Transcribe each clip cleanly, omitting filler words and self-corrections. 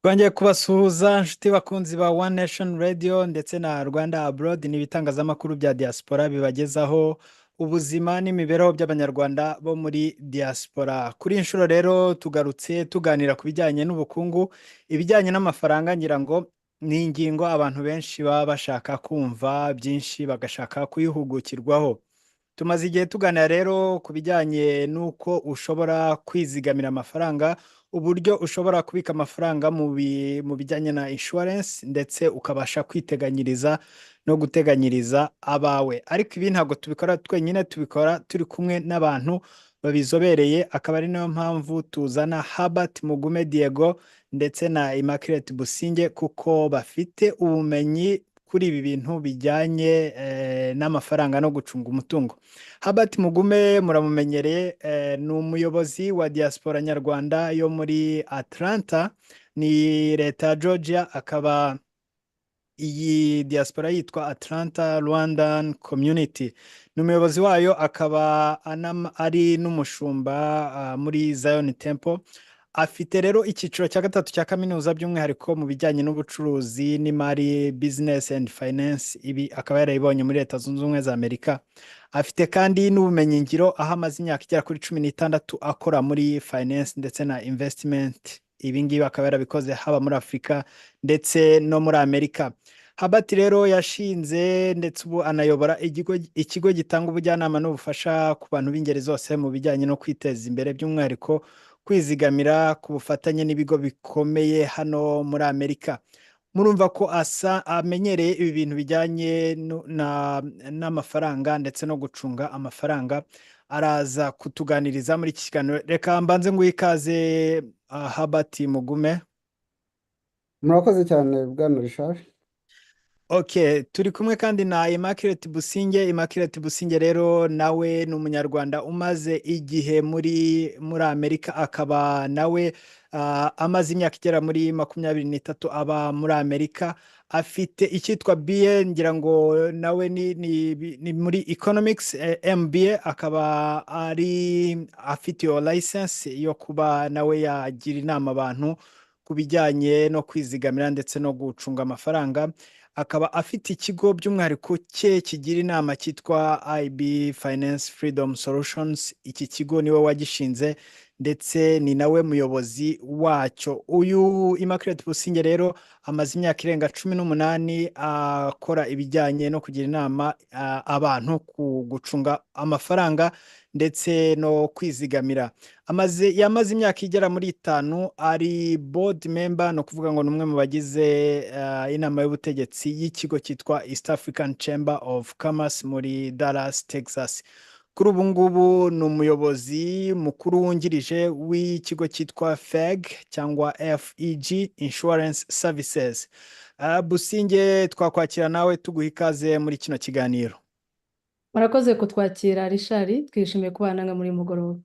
Twongeye kubasuhuza, nshuti bakunzi ba One Nation Radio ndetse na Rwanda Abroad. Ni ibitangazamakuru bya diaspora bibagezaho ubuzima n'imibereho by'Abanyarwanda bo muri diaspora. Kuri iyi nshuro rero tugarutse tuganira ku bijyanye n'ubukungu, ibijyanye n'amafaranga. Ngira ngo ni ingingo abantu benshi baba bashaka kumva byinshi, bagashaka kuyihugukirwaho. Tumaze igihe tuganira rero ku bijyanye n'uko ushobora kwizigamira amafaranga, uburyo ushobora kubika amafaranga mu bijyanye na insurance, ndetse ukabasha kwiteganyiriza no guteganyiriza abawe. Ariko ibi ntabwo tubikora twenyine, tubikora turi kumwe n'abantu babizobereye, akaba ari nayo mpamvu tuzana Herbert Mugume Diego ndetse na Immaculate Businge, kuko bafite ubumenyi kuri ibi bintu bijyanye n'amafaranga no gucunga umutungo. Herbert Mugume muramumenyereye, ni umuyobozi wa diaspora nyarwanda yo muri Atlanta, ni leta ya Georgia, akaba iyi diaspora yitwa Atlanta Rwandan Community. Ni umuyobozi wayo, akaba ari n'umushumba muri Zion Temple. Afite rero icyiciro cya gatatu cya kaminuza, by'umwihariko mu bijyanye n'ubucuruzi n'imari, business and finance. Ibi akaba yarayibonye muri Leta Zunze Ubumwe za Amerika. Afite kandi n'ubumenyingiro, aho amaze imyaka igera kuri 16 akora muri finance ndetse na investment. Ibi ngibi akaba yarabikoze haba muri Afurika ndetse no muri Amerika. Herbert rero yashinze ndetse ubu anayobora ikigo gitanga ubujyanama n'ubufasha ku bantu b'ingeri zose mu bijyanye no kwiteza imbere, by'umwihariko kwizigamira, ku bufatanye n'ibigo bikomeye hano muri Amerika. Murumva ko asa amenyereye ibi bintu bijyanye n'amafaranga ndetse no gucunga amafaranga. Araza kutuganiriza muri iki kiganiro. Reka mbanze nguhe ikaze, Herbert Mugume. Murakoze cyane, bwana Richard. Okay, turi kumwe kandi na Immaculate Businge. Immaculate Businge rero nawe ni Umunyarwanda umaze igihe muri Amerika, akaba nawe amaze imyaka igera muri 23 aba muri Amerika. Afite icyitwa BA, ngira ngo nawe ni muri economics, MBA, akaba ari afite iyo license yo kuba nawe yagira inama abantu ku bijyanye no kwizigamira ndetse no gucunga amafaranga. Akaba afite ikigo by'umwihariko cye kigira inama cyitwa IB Finance Freedom Solutions. Iki kigo niwe wagishinze ndetse ni nawe muyobozi wacyo. Uyu Immaculate Businge rero amaze imyaka irenga 18 akora ibijyanye no kugira inama abantu ku gucunga amafaranga ndetse no kwizigamira. Yamaze imyaka igera muri 5 ari board member, ni ukuvuga ngo ni umwe mu bagize inama y'ubutegetsi y'ikigo cyitwa East African Chamber of Commerce muri Dallas, Texas. Kuri ubu ngubu ni umuyobozi mukuru wungirije w'ikigo cyitwa FEG cyangwa FEG Insurance Services. Businge, twakwakira nawe tuguha ikaze muri kino kiganiro. Murakoze kutwakira, Richard. Twishimiye kubana namwe muri mugoroba.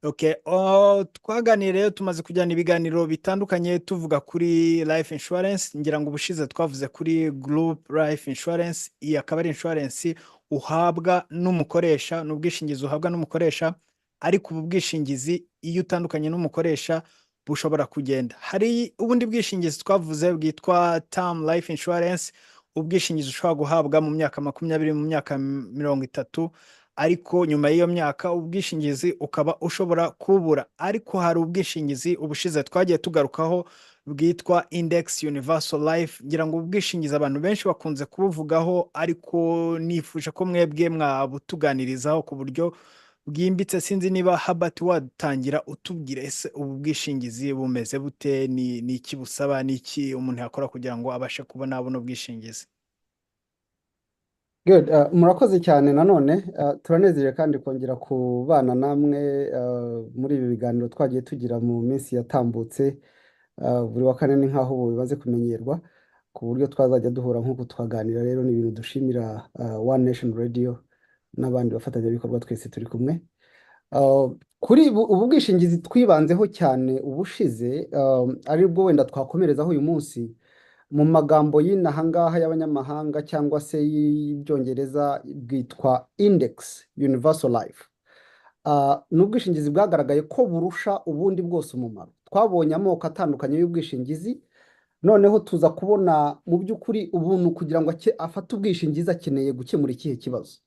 Okay. Oh, twaganiriye rero, tumaze kujyana ibiganiro bitandukanye tuvuga kuri life insurance. Ngira ngo ubushize twavuze kuri group life insurance. Iyi akaba ari insurance uhabwa n'umukoresha, ni ubwishingizi uhabwa n'umukoresha, ariko ubu bwishingizi iyo utandukanye n'umukoresha bushobora kugenda. Hari ubundi bwishingizi twavuze bwitwa term life insurance, ubwishingizi ushobora guhabwa mu myaka 20, mu myaka 30, ariko nyuma y'iyo myaka ubwishingizi ukaba ushobora kubura. Ariko hari ubwishingizi ubushize twagiye tugarukaho bwitwa Index Universal Life. Ngira ngo ubwishingizi abantu benshi bakunze kubuvugaho, ariko nifuje ko mwebwe mwabutuganirizaho ku buryo bwimbitse. Sinzi niba Herbert watangira utubwira: ese ubu bwishingizi bumeze bute? Ni iki busaba? Ni iki umuntu yakora kugira ngo abashe kubona buno bwishingizi? Good. Murakoze cyane nanone. Turanezerewe kandi kongera kubana namwe muri ibi biganiro twagiye tugira mu minsi yatambutse. Buri wa kane ni nk'aho ubu bimaze kumenyerwa ku buryo twazajya duhura nk'uku tukaganira. Rero ni ibintu dushimira One Nation Radio n'abandi bafatanyabikorwa twese turi kumwe. Kuri ubu bwishingizi twibanzeho cyane ubushize, ari bwo wenda twakomerezaho uyu munsi, mu magambo y'inaha ngaha y'abanyamahanga cyangwa se y'Ibyongereza bwitwa Index Universal Life. Ni ubwishingizi bwagaragaye ko burusha ubundi bwose umumaro. Twabonye amoko atandukanye y'ubwishingizi, noneho tuza kubona mu by'ukuri ubuntu kugira ngo afate ubwishingizi akeneye gukemura ikihe kibazo,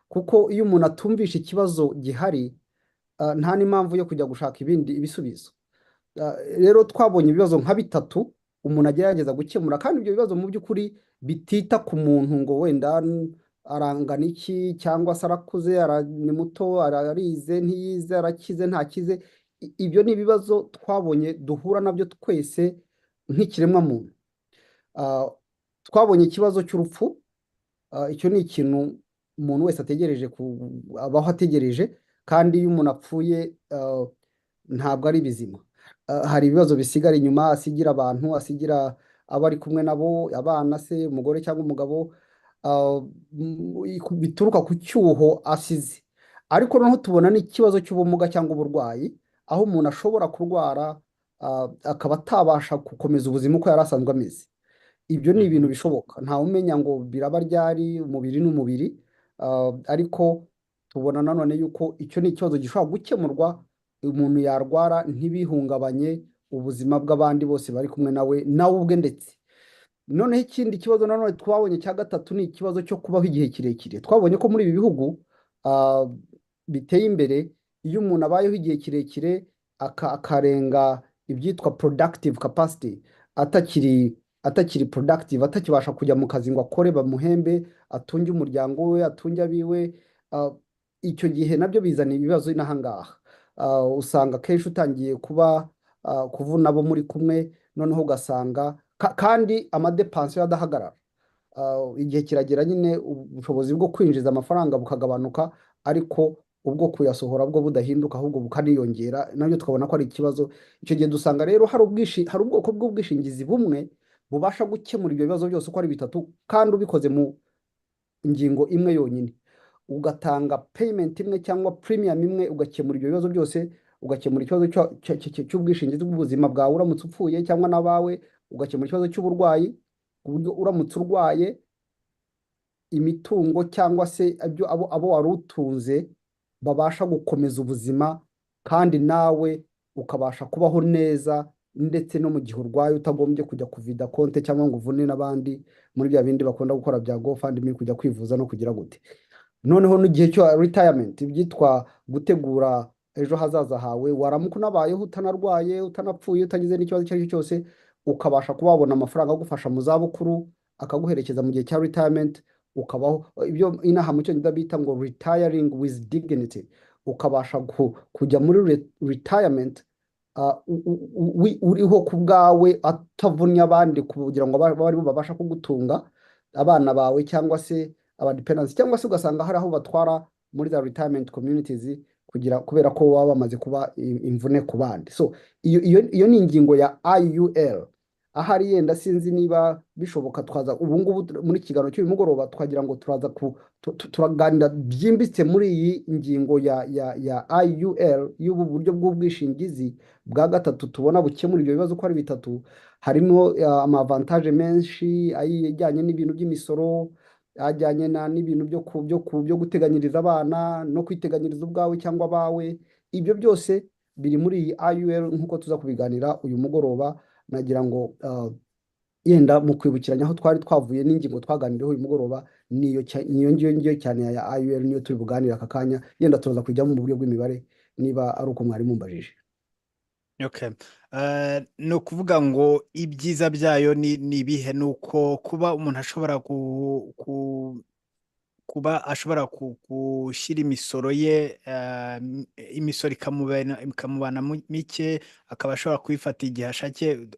kuko iyo umuntu atumvisha ikibazo gihari, nta n'impamvu yo kujya gushaka ibindi ibisubizo. Rero twabonye ibibazo nka bitatu umuntu agerageza gukemura, kandi ibyo bibazo mu by'ukuri bitita ku muntu ngo wenda arangana iki, cyangwa se arakuze, ni muto, ararize, ntiyize, arakize, ntakize. Ibyo ni ibibazo twabonye duhura nabyo twese nk'ikiremwamuntu. Twabonye ikibazo cy'urupfu. Icyo ni ikintu umuntu wese ategereje, abaho ategereje, kandi iyo umuntu apfuye ntabwo ari bizima. Hari ibibazo bisigara inyuma, asigira abantu, asigira abo ari kumwe nabo, abana se, umugore cyangwa umugabo, bituruka ku cyuho asize. Ariko noneho tubona n'ikibazo cy'ubumuga cyangwa uburwayi, aho umuntu ashobora kurwara akaba atabasha gukomeza ubuzima uko yari asanzwe ameze. Ibyo ni ibintu bishoboka, ntawe umenya ngo biraba ryari, umubiri ni umubiri, ariko tubona nanone yuko icyo ni ikibazo gishobora gukemurwa, umuntu yarwara ntibihungabanye ubuzima bw'abandi bose bari kumwe nawe, nawe ubwe ndetse. Noneho ikindi kibazo nanone twabonye cya gatatu ni ikibazo cyo kubaho igihe kirekire. Twabonye ko muri ibi bihugu biteye imbere, iyo umuntu abayeho igihe kirekire akarenga ibyitwa productive capacity, atakiri productive, atakibasha kujya mu kazi ngo akore bamuhembe, atunge umuryango we, atunge abiwe, icyo gihe nabyo bizana ibibazo inaha ngaha. Usanga akenshi utangiye kuba kuvuna abo muri kumwe, noneho ugasanga kandi ama dépenses yo adahagarara. Igihe kiragera nyine ubushobozi bwo kwinjiza amafaranga bukagabanuka, ariko ubwo kuyasohora bwo budahinduka, ahubwo bukaniyongera, nabyo tukabona ko ari ikibazo. Icyo gihe dusanga rero hari ubwoko bw'ubwishingizi bumwe bubasha gukemura ibyo bibazo byose uko ari bitatu, kandi ubikoze mu ngingo imwe yonyine, ugatanga payment imwe cyangwa premium imwe, ugakemura ibyo bibazo byose, ugakemura ikibazo cy'ubwishingizi bw'ubuzima bwawe uramutse upfuye cyangwa n'abawe, ugakemura ikibazo cy'uburwayi ku buryo uramutse urwaye imitungo cyangwa se ibyo abo wari utunze babasha gukomeza ubuzima, kandi nawe ukabasha kubaho neza, ndetse no mu gihe urwaye utagombye kujya kuvida konte cyangwa ngo uvune n'abandi muri bya bindi bakunda gukora bya GoFundMe, kujya kwivuza no kugira gute. Noneho n'igihe cyo retirement, ibyitwa gutegura ejo hazaza hawe, waramuka unabayeho utanarwaye, utanapfuye, utagize n'ikibazo icyo ari cyo cyose, ukabasha kuba wabona amafaranga agufasha mu zabukuru, akaguherekeza mu gihe cya retirement, ukabaho ibyo inaha mu Cyongereza bita ngo retiring with dignity, ukabasha kujya muri retirement uriho ku bwawe, atavunnye abandi kugira ngo abe aribo babasha kugutunga, abana bawe cyangwa se aba dependents, cyangwa se ugasanga hari aho batwara muri za retirement communities kugira kubera ko baba bamaze kuba imvune ku bandi. So iyo ni ingingo ya IUL. Ahari yenda sinzi niba bishoboka twaza ubu ngubu muri kiganiro cy'uyu mugoroba, twagira ngo turaza turaganira byimbitse muri iyi ngingo ya IUL, y'ubu buryo bw'ubwishingizi bwa gatatu tubona bukemura ibyo bibazo uko ari bitatu. Harimo ama avantages menshi ajyanye n'ibintu by'imisoro, ajyanye n'ibintu byo guteganyiriza abana no kwiteganyiriza ubwawe cyangwa abawe. Ibyo byose biri muri iyi IUL nk'uko tuza kubiganira uyu mugoroba. Nagira ngo yenda mu kwibukiranya aho twari twavuye n'ingingo twaganiriyeho uyu mugoroba, niyo ngiyo cyane ya IUL, niyo turi buganire aka kanya. Yenda turaza kujyamo mu buryo bw'imibare niba ari uko mwari mumbajije. Okay. Ni ukuvuga ngo ibyiza byayo ni ibihe? Ni uko kuba umuntu ashobora kuba ashobora gushyira imisoro ye, imisoro ikamubana mike, akaba ashobora kuyifata igihe ashakiye.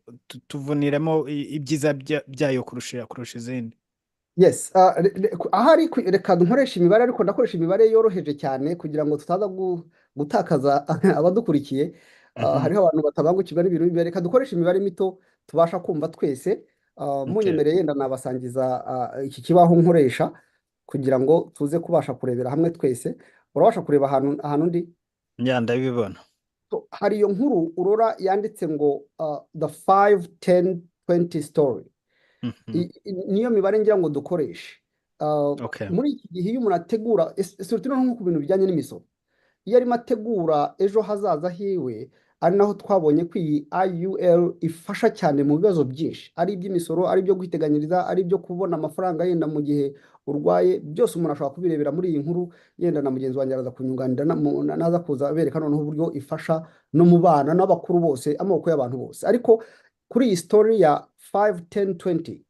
Tuvuniremo ibyiza byayo kurusha izindi. Yes, ahari reka nkoresha imibare, ariko ndakoresha imibare yoroheje cyane kugira ngo tutaza gutakaza abadukurikiye. Hariho abantu batabangukirwa n'ibintu by'imibare. Reka dukoreshe imibare mito tubasha kumva twese. Munyemereye yenda nabasangiza iki kibaho nkoresha kugira ngo tuze kubasha kurebera hamwe twese. Urabasha kureba ahantu ndi? Yeah, ndabibona. So, hari iyo nkuru urora yanditse ngo the 5 10 20 story. Niyo mibare ngira ngo dukoreshe. Muri iki gihe iyo umuntu ategura, surtout no nko ku bintu bijyanye n'imisoro, iyo arimo ategura ejo hazaza hiwe, Ari naho twabonye ko iyi IUL ifasha cyane mu bibazo byinshi, ari iby'imisoro, ari ibyo kwiteganyiriza, ari ibyo kubona amafaranga yenda mu gihe urwaye. Byose umuntu ashobora kubirebera muri iyi nkuru. Yenda na mugenzi wanjye araza kunyunganira naza kuza abereka noneho uburyo ifasha no mu bana n'abakuru bose, amoko y'abantu bose. Ariko kuri iyi story ya 5 10 20,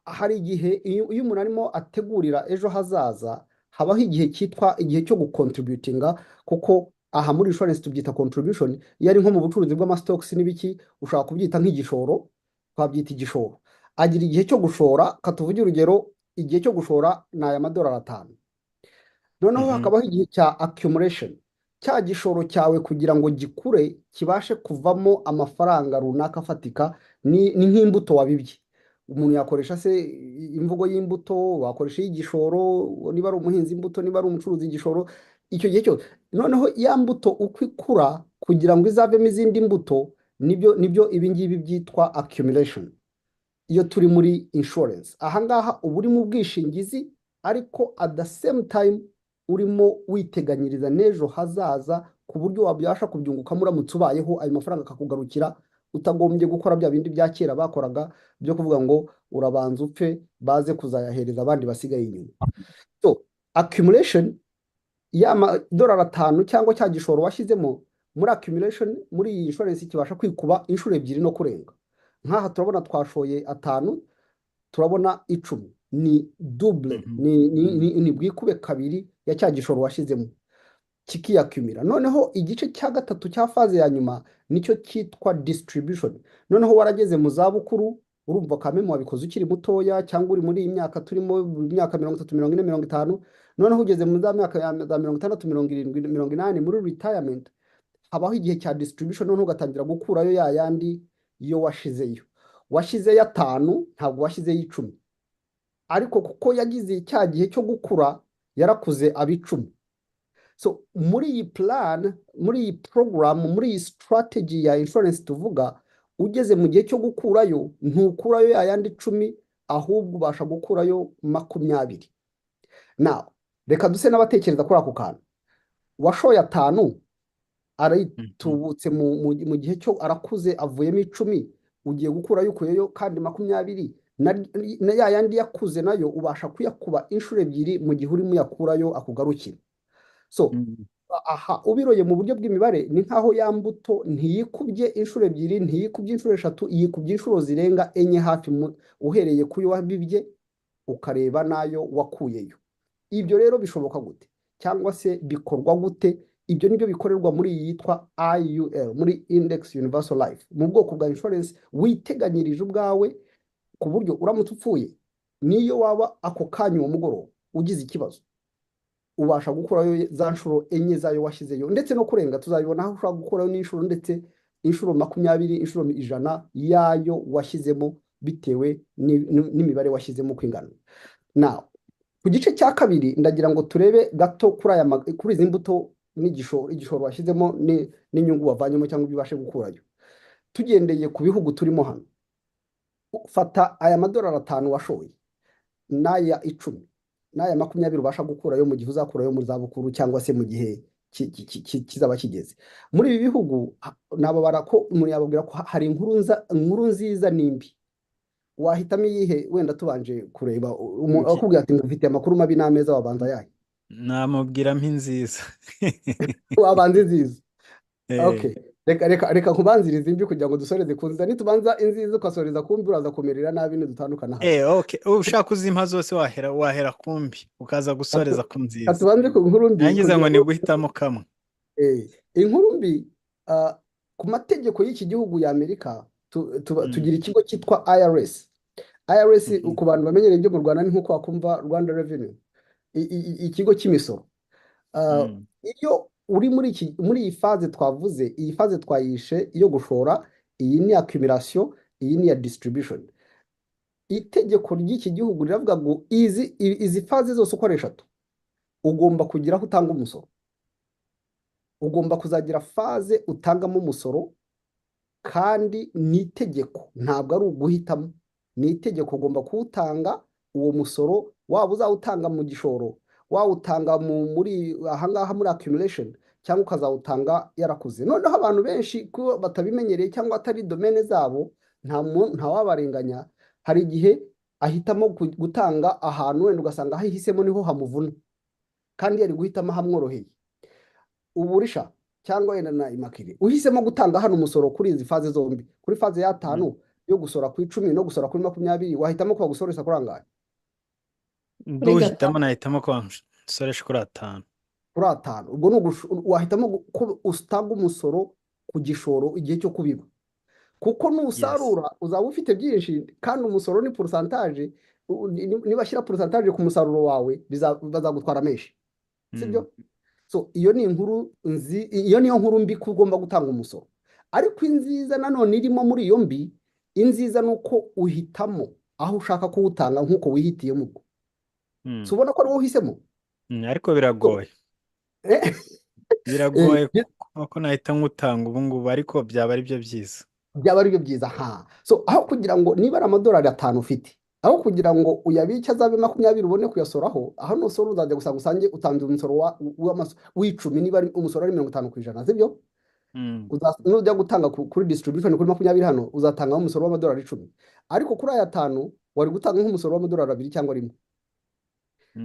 hari igihe iyo umuntu arimo ategurira ejo hazaza, habaho igihe cyitwa igihe cyo gucontributinga, kuko aha muri insurance tubyita contribution. Iyo ari nko mu bucuruzi bw'amastocks n'ibiki, ushobora kubyita nk'igishoro, twabyita igishoro. Agira igihe cyo gushora. Katuvuge urugero, igihe cyo gushora ni aya madolari 5. Noneho hakabaho igihe cya accumulation, cya gishoro cyawe kugira ngo gikure, kibashe kuvamo amafaranga runaka afatika. Ni nk'imbuto wabibye. Umuntu yakoresha se imvugo y'imbuto, wakoresha iy'igishoro, niba ari umuhinzi imbuto, niba ari umucuruzi igishoro. Icyo gihe cyose noneho ya mbuto uko ikura kugira ngo izavemo izindi mbuto, nibyo ibi ngibi byitwa accumulation. Iyo turi muri insurance ahangaha, uba uri mu bwishingizi, ariko at the same time urimo witeganyiriza n'ejo hazaza, ku buryo wabasha kubyungukamo uramutse ubayeho, ayo mafaranga akakugarukira, utagombye gukora bya bindi bya kera bakoraga byo kuvuga ngo urabanza upfe, baze kuzayahereza abandi basigaye inyuma. So accumulation, ya madolari 5 cyangwa cya gishoro washyizemo muri accumulation, muri iyi insurance kibasha kwikuba inshuro 2 no kurenga. Nk'aha turabona twashoye 5, turabona 10, ni double, ni bwikube kabiri ya cya gishoro washyizemo, kikiyakumira. Noneho igice cya gatatu cya phase ya nyuma nicyo cyitwa distribution. Noneho warageze mu zabukuru, urumva kameme wabikoze ukiri mutoya, cyangwa uri muri iyi myaka turimo, imyaka 30, 40, 50, noneho ugeze mu za myaka ya za 60, 70, 80, muri retirement, habaho igihe cya distribution. Noneho ugatangira gukurayo ya yandi yo washizeyo. Washyizeyo 5, ntabwo washyizeyo 10, ariko kuko yagize cya gihe cyo gukura, yarakuze aba 10. So muri iyi plan, muri iyi program, muri iyi strategy ya insurance tuvuga, ugeze mu gihe cyo gukurayo, ntukurayo ya yandi 10, ahubwo ubasha gukurayo 20. Now reka duse n'abatekereza kuri ako kantu. Washoye 5, aritubutse mu gihe cyo arakuze, avuyemo 10, ugiye gukurayo, ukuyeyo kandi 20, na ya yandi yakuze nayo ubasha kuyakuba inshuro 2 mu gihe urimo uyakurayo akugarukira. So aha ubiroye mu buryo bw'imibare, ni nk'aho ya mbuto ntiyikubye inshuro 2, ntiyikubye inshuro 3, yikubye inshuro zirenga 4 hafi, uhereye ku yo wabibye ukareba n'ayo wakuyeyo. Ibyo rero bishoboka gute, cyangwa se bikorwa gute? Ibyo nibyo bikorerwa muri iyi yitwa IUL, muri Index Universal Life, mu bwoko bwa insurance witeganyirije ubwawe, ku buryo uramutse upfuye, niyo waba ako kanya uwo mugoroba ugize ikibazo, ubasha gukurayo za nshuro 4 zayo washyizeyo, ndetse no kurenga. Tuzabibona aho ushobora gukurayo n'inshuro, ndetse inshuro 20, inshuro 100 yayo washyizemo, bitewe n'imibare washyizemo uko ingana. Now ku gice cya kabiri, ndagira ngo turebe gato kuri izi mbuto n'igishoro, igishoro washyizemo n'inyungu wavanyemo cyangwa ibyo ubashe gukurayo. Tugendeye ku bihugu turimo hano, fata aya madolari 5 washoye n'aya 10 n'aya 20 ubasha gukurayo mu gihe uzakurayo mu zabukuru, cyangwa se mu gihe kizaba kigeze. Muri ibi bihugu nababara ko umuntu yababwira ko hari inkuru nziza n'imbi. Wahitamo iyihe? Wenda tubanje kureba umuntu akubwira ati ngufitiye amakuru mabi n'ameza, wabanza ayahe? Namubwira mpi nziza. Wabanza inziza? Eh. Okay, reka nkubanzirize imbi kugira ngo dusoreze ku nziza. Nitubanza inziza ugasoreza ku mbi, uraza kumerera nabi nidutandukana hano. Okay, ushaka uzimpa zose, wahera ku mbi ukaza gusoreza ku nziza. Katubanze ku nkuru mbi Nangize kugira ngo ni ngo guhitamo kamwe. Inkuru mbi, ku mategeko y'iki gihugu ya Amerika, tugira ikigo cyitwa IRS. IRS, ku bantu bamenyereye ibyo mu Rwanda, ni nk'uko wakumva Rwanda Revenue, ikigo cy'imisoro. Iyo uri muri iyi phase twavuze, iyi phase twayishe iyo gushora, iyi ni accumulation, iyi ni iya distribution. Itegeko ry'iki gihugu riravuga ngo izi phase zose uko ari eshatu, ugomba kugira aho utanga umusoro, ugomba kuzagira phase utangamo umusoro. Kandi ni itegeko, ntabwo ari uguhitamo, ni itegeko. Ugomba kuwutanga uwo musoro, waba uzawutanga mu gishoro, wawutanga muri ahangaha muri accumulation, cyangwa wawutanga muri distribution. Ugomba kuwutanga. cyangwa ukazawutanga yarakuze. Noneho abantu benshi ko batabimenyereye cyangwa atari domaine zabo, ntawabarenganya. Hari igihe ahitamo gutanga ahantu wenda ugasanga aho ahisemo niho hamuvuna kandi yari guhitamo ahamworoheye. Uburisha cyangwa wenda na Immaculée, uhisemo gutanga hano umusoro kuri izi phase zombi, kuri phase y'atanu yo gusora ku 10 no gusora kuri 20, wahitamo ko bagusoresha kuri angahe? Kuri Nduhitamo gatanu. Nahitamo ko nsoresha kuri atanu. Kuri atanu. Ubwo ni wahitamo ko utanga umusoro ku gishoro igihe cyo kubiba, kuko nusarura uzaba ufite byinshi, kandi umusoro ni pourcentage. Nibashyira pourcentage ku musaruro wawe, bazagutwara menshi, sibyo? So iyo ni inkuru nzi, iyo niyo nkuru mbi, ko ugomba gutanga umusoro. Ariko inziza nanone irimo muri iyo mbi, inziza ni uko uhitamo aho ushaka kuwutanga nk'uko wihitiyemo ubwo. Si ubona ko ari wowe uhisemo? Ariko So, biragoye. Biragoye eh, ko nahita nkutanga ubu ngubu, ariko byaba ari byo byiza. Byaba ari byo byiza ha. So aho kugira ngo, niba ari amadolari 5 ufite, aho kugira ngo uyabike azabe 20 ubone kuyasoraho, aho nusora uzajya gusanga usange utanze umusoro w'10, niba ari umusoro ari 50%, sibyo? Nujya gutanga kuri distribution kuri 20 hano, uzatangaho umusoro w'amadolari 10, ariko kuri aya 5 wari gutanga nk'umusoro w'amadolari 2 cyangwa 1.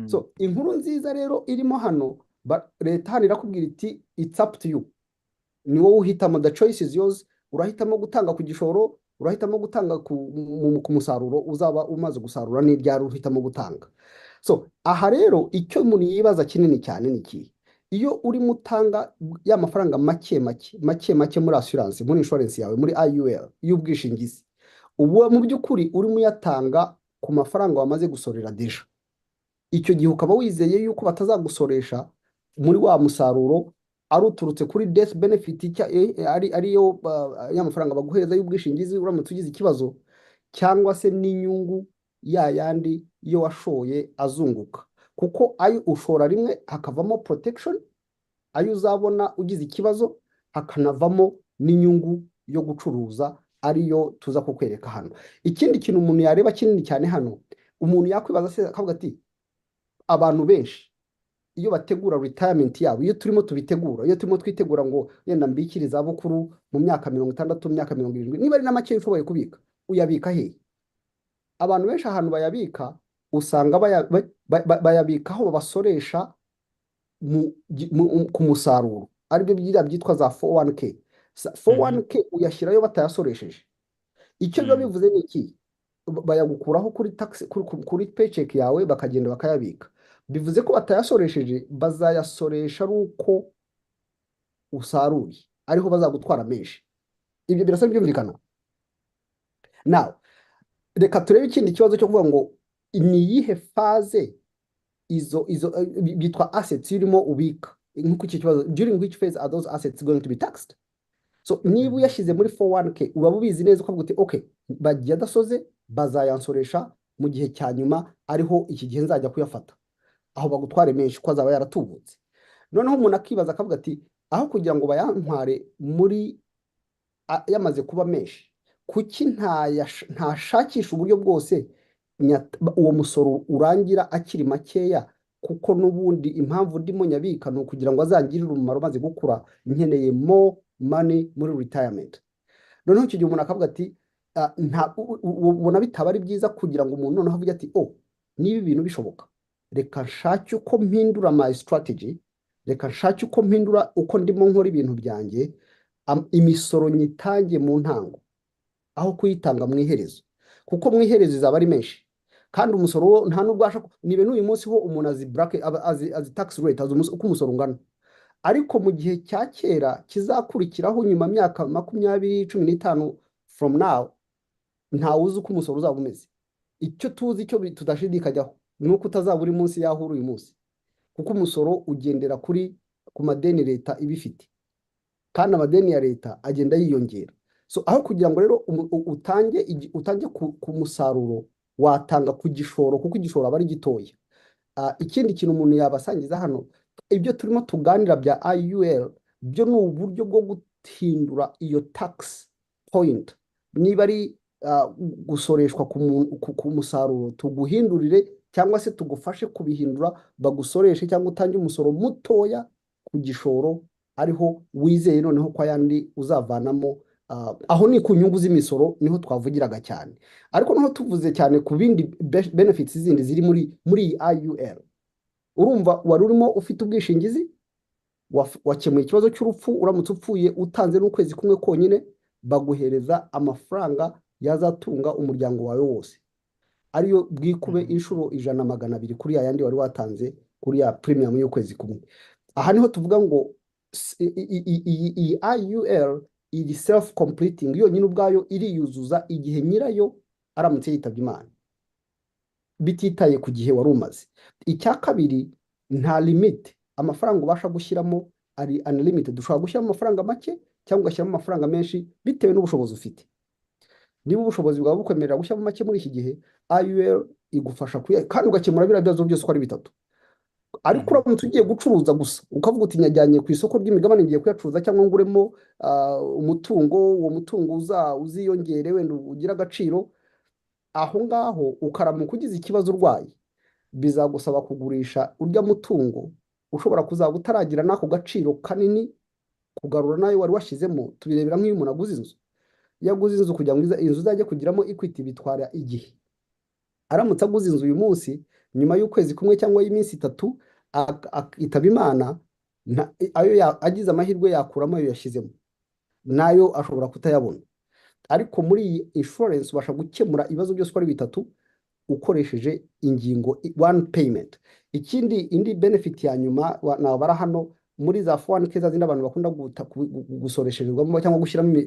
So inkuru nziza rero irimo hano, leta hano irakubwira iti: "It's up to you, ni wowe uhitamo, the choice is yours." Urahitamo gutanga ku gishoro, urahitamo gutanga ku musaruro uzaba umaze gusarura, n'iryari uhitamo gutanga. So aha rero icyo umuntu yibaza kinini cyane ni ikihe? Iyo urimo utanga ya mafaranga make make make make muri assurance, muri insurance yawe, muri IUL y'ubwishingizi, ubu mu by'ukuri urimo uyatanga ku mafaranga wamaze gusorera déjà. Icyo gihe ukaba wizeye yuko batazagusoresha muri wa musaruro ari uturutse kuri death benefit, ariyo ya mafaranga baguhereza y'ubwishingizi uramutse ugize ikibazo, cyangwa se n'inyungu ya yandi iyo washoye azunguka, kuko ayo ushora rimwe hakavamo protection, ayo uzabona ugize ikibazo, hakanavamo n'inyungu yo gucuruza, ariyo tuza kukwereka hano. Ikindi kintu umuntu yareba kinini cyane hano, umuntu yakwibaza se akavuga ati: abantu benshi iyo bategura retirement yabo, iyo turimo tubitegura, iyo turimo twitegura ngo yenda mbikire izabukuru mu myaka 60, mu myaka 70, niba ari na make ushoboye kubika, uyabika hehe? Abantu benshi ahantu bayabika usanga bayabika aho babasoresha ku musaruro, aribyo biriya byitwa za 401k. 401k uyashyirayo batayasoresheje. Icyo biba bivuze ni iki? Bayagukuraho kuri tax, kuri paycheck yawe, bakagenda bakayabika. Bivuze ko batayasoresheje, bazayasoresha ari uko usaruye, ariho bazagutwara menshi. Ibyo birasa byumvikana. Now reka turebe ikindi kibazo cyo kuvuga ngo ni iyihe phase izo byitwa assets urimo ubika, nk'uko iki kibazo: "During which phase are those assets going to be taxed?" So niba uyashyize muri 401k, uraba ubizi neza, ukavuga uti: "Okay, bagiye adasoze, bazayansoresha mu gihe cya nyuma, ariho iki gihe nzajya kuyafata, aho bagutware menshi ko azaba yaratubutse." Noneho umuntu akibaza akavuga ati: "Aho kugira ngo bayantware muri yamaze kuba menshi, kuki ntashakisha uburyo bwose uwo musoro urangira akiri makeya? Kuko n'ubundi impamvu ndimo nyabika ni ukugira ngo azangirire umumaro maze gukura, nkeneye more money muri retirement." Noneho icyo gihe umuntu akavuga ati: "Ah, nta ubona bitaba ari byiza kugira ngo umuntu noneho avuge ati: 'Oh, niba ibintu bishoboka, reka nshake uko mpindura my strategy, reka nshake uko mpindura uko ndimo nkora ibintu byanjye, imisoro nyitange mu ntango aho kuyitanga mu iherezo, kuko mu iherezo izaba ari menshi.'" Kandi umusoro wo nta n'ubwo ubasha niba n'uyu munsi ho umuntu azi bracket, azi tax rate, azi uko umusoro ungana, ariko mu gihe cya kera kizakurikiraho nyuma myaka 20, 15 from now, ntawe uzi uko umusoro uzaba umeze. Icyo tuzi, icyo tudashidikanyaho, ni uko utazaba uri munsi y'aho uri uyu munsi, kuko umusoro ugendera ku madeni leta iba ifite, kandi amadeni ya leta agenda yiyongera. So aho kugira ngo rero utange ku musaruro, watanga ku gishoro, kuko igishoro aba ari gitoya. Ikindi kintu umuntu yabasangiza hano, ibyo turimo tuganira bya IUL byo ni uburyo bwo guhindura iyo tax point. Niba ari gusoreshwa ku musaruro, tuguhindurire cyangwa se tugufashe kubihindura, bagusoreshe cyangwa utange umusoro mutoya ku gishoro. Ariho wizeye noneho ko ayandi uzavanamo. Aho ni ku nyungu z'imisoro niho twavugiraga cyane, ariko noneho tuvuze cyane ku bindi benefits zindi ziri muri iyi IUL. Urumva wari urimo ufite ubwishingizi, wakemuye ikibazo cy'urupfu. Uramutse upfuye utanze n'ukwezi kumwe konyine, baguhereza amafaranga yazatunga umuryango wawe wose, ariyo bwikube inshuro 100, 200 kuri ya yandi wari watanze kuri ya premium y'ukwezi kumwe. Aha niho tuvuga ngo iyi IUL iri self completing, yonyine ubwayo iriyuzuza igihe nyirayo aramutse yitabye Imana, bititaye ku gihe wari umaze. Icya kabiri, nta limit, amafaranga ubasha gushyiramo ari unlimited. Ushobora gushyiramo amafaranga make cyangwa ugashyiramo amafaranga menshi bitewe n'ubushobozi ufite. Niba ubushobozi bwawe bukwemerera gushyiramo make muri iki gihe, IUL igufasha kandi ugakemura biriya bibazo byose uko ari bitatu. Ariko uramutse ugiye gucuruza gusa, ukavuga uti: "Nyajyanye ku isoko ry'imigabane, ngiye kuyacuruza cyangwa nguremo umutungo, uwo mutungo uziyongere, wenda ugire agaciro," aho ngaho ukaramuka ugize ikibazo urwaye, bizagusaba kugurisha urya mutungo ushobora kuzaba utaragira n'ako gaciro kanini kugarura n'ayo wari washyizemo. Tubirebera nk'iyo umuntu aguze inzu. Iyo aguze inzu, kugira ngo inzu izajye kugiramo equity bitwara igihe. Aramutse aguze inzu uyu munsi, nyuma y'ukwezi kumwe cyangwa y'iminsi 3 akitaba Imana, ayo agize amahirwe yakuramo ayo yashyizemo, nayo ashobora kutayabona. Ariko muri iyi insurance ubasha gukemura ibibazo byose uko ari bitatu ukoresheje ingingo one payment. Ikindi, indi benefit ya nyuma nabara hano, muri za 401(k) za zindi abantu bakunda gusoresherezwamo cyangwa gushyiramo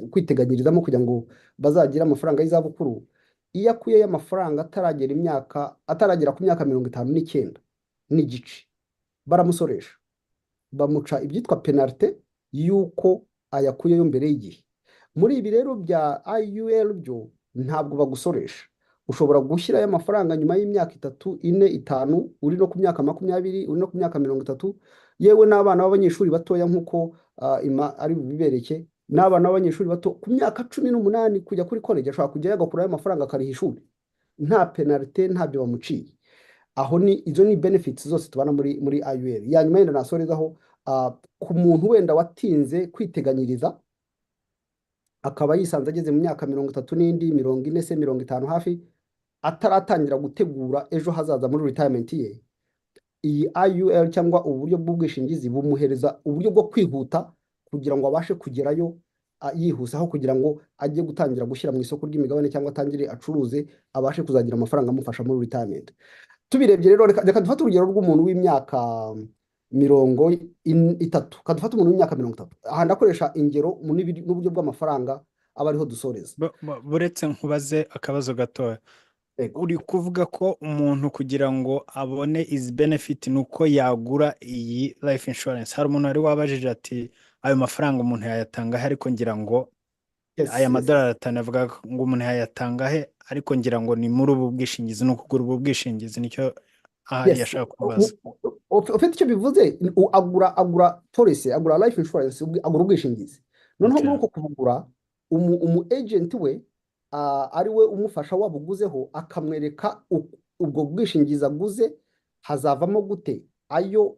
kwiteganyirizamo kugira ngo bazagire amafaranga y'izabukuru, iyo akuyeyo amafaranga ataragera imyaka, ataragera ku myaka 59.5, baramusoresha, bamuca ibyitwa penalty y'uko ayakuyeyo mbere y'igihe. Muri ibi rero bya IUL byo ntabwo bagusoresha. Ushobora gushyirayo amafaranga nyuma y'imyaka 3, 4, 5, uri no ku myaka 20, uri no ku myaka 30, yewe n'abana b'abanyeshuri batoya, nk'uko Ima ari bubibereke. N'abana b'abanyeshuri bato ku myaka 18 kujya kuri college ashobora kujyayo agakurayo amafaranga akariha ishuri, nta penalty, ntabyo bamuciye. Aho ni izo ni benefits zose tubona muri IUL. Ya nyuma yenda nasorezaho, ku muntu wenda watinze kwiteganyiriza, akaba yisanze ageze mu myaka 30 n'indi, 40 se, 50 hafi, ataratangira gutegura ejo hazaza muri retirement ye, iyi IUL cyangwa uburyo bw'ubwishingizi bumuhereza uburyo bwo kwihuta kugira ngo abashe kugerayo yihuse, aho kugira ngo ajye gutangira gushyira mu isoko ry'imigabane cyangwa atangire acuruze, abashe kuzagira amafaranga amufasha muri retirement. Tubirebye rero, reka dufate urugero rw'umuntu w'imyaka 30. Reka dufate umuntu w'imyaka 30. Aha ndakoresha ingero n'uburyo bw'amafaranga aba ariho dusoreza. Buretse nkubaze akabazo gatoya. Yego. Uri kuvuga ko umuntu kugira ngo abone izi benefit ni uko yagura iyi life insurance. Hari umuntu wari wabajije ati: "Ayo mafaranga umuntu yayatanga he?" Ariko ngira ngo aya madolari 5 avuga ngo umuntu yayatanga he, ariko ngira ngo ni muri ubu bwishingizi, ni ukugura ubu bwishingizi, nicyo ahari yashaka kubaza. Ufite icyo bivuze, agura policy, agura life insurance, agura ubwishingizi. Noneho muri uko kubugura, umu agent we, ari we umufasha wabuguzeho, akamwereka ubwo bwishingizi aguze hazavamo gute ayo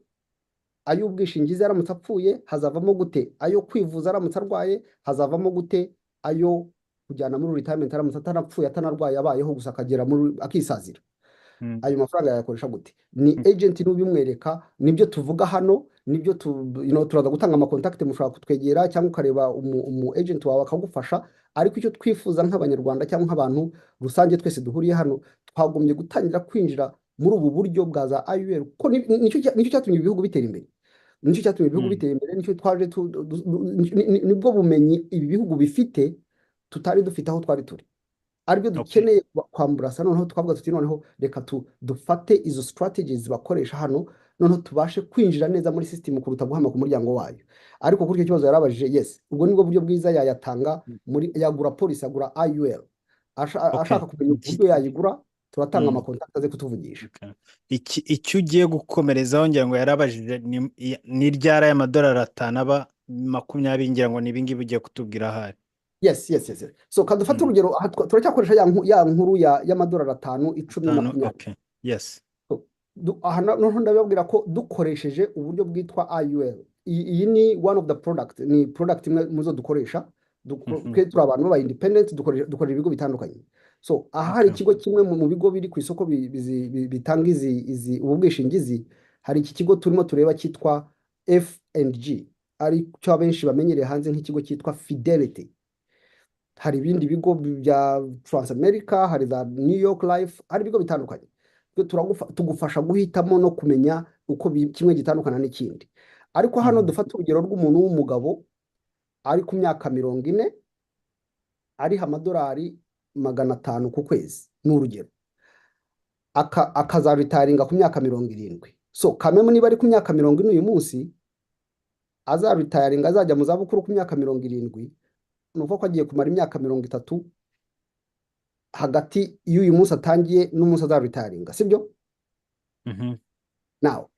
ay'ubwishingizi aramutse apfuye, hazavamo gute ayo kwivuza aramutse arwaye, hazavamo gute ayo kujyana muri retirement aramutse atanapfuye, atanarwaye, abayeho gusa akagera muri akisazira. Ayo mafaranga yayakoresha gute? Ni agent n'ubimwereka. Nibyo tuvuga hano, nibyo turaza gutanga ama contact, mushobora kutwegera cyangwa ukareba umu agent wawe akagufasha. Ariko icyo twifuza nk'Abanyarwanda cyangwa nk'abantu rusange twese duhuriye hano, twagombye gutangira kwinjira muri ubu buryo bwa za IUL, kuko nicyo cyatumye ibihugu bitera imbere, nicyo cyatumye ibihugu bitera imbere, nicyo twaje nibwo bumenyi ibi bihugu bifite tutari dufite aho twari turi, aribyo dukeneye kwamburasa. Noneho twavuga tuti: "Noneho reka dufate izo strategies bakoresha hano, noneho tubashe kwinjira neza muri system kuruta guhama ku muryango wayo." Ariko kuri icyo kibazo yarabajije, yes, ubwo nibwo buryo bwiza yayatanga muri yagura policy, agura IUL. Ashaka kumenya uburyo yayigura, turatanga ama contact aze kutuvugisha. Okay. Icyo ugiye gukomerezaho, ngira ngo yarabajije ni ryari aya madolari 5 aba 20, ngira ngo ni ibingibi ugiye kutubwira ahari. Yes. So kadufate urugero aha, turacyakoresha ya nkuru y'amadolari 5, 10, 5. 20. Okay, yes. So, aha noneho ndababwira ko dukoresheje uburyo bwitwa IUL Iyi ni one of the product, ni product imwe mu zo dukoresha. Twe turi abantu b'aba independent, dukorera ibigo bitandukanye. So aha hari ikigo kimwe mu bigo biri ku isoko bitanga izi ubu bwishingizi. Hari iki kigo turimo tureba cyitwa F&G, ari cyo abenshi bamenyereye hanze nk'ikigo cyitwa Fidelity. Hari ibindi bigo bya Transamerica, hari za New York Life, hari ibigo bitandukanye. Twe tugufasha guhitamo no kumenya uko kimwe gitandukana n'ikindi. Ariko hano dufate urugero rw'umuntu w'umugabo ari ku myaka 40, ariha amadolari 500 ku kwezi, ni urugero, akazaretiringa ku myaka 70. So kameme niba ari ku myaka 40 uyu munsi, azaretiringa, azajya mu zabukuru ku myaka 70, ni ukuvuga ko agiye kumara imyaka 30 hagati y'uyu munsi atangiye n'umunsi azaretiringa, sibyo? Mhm. Now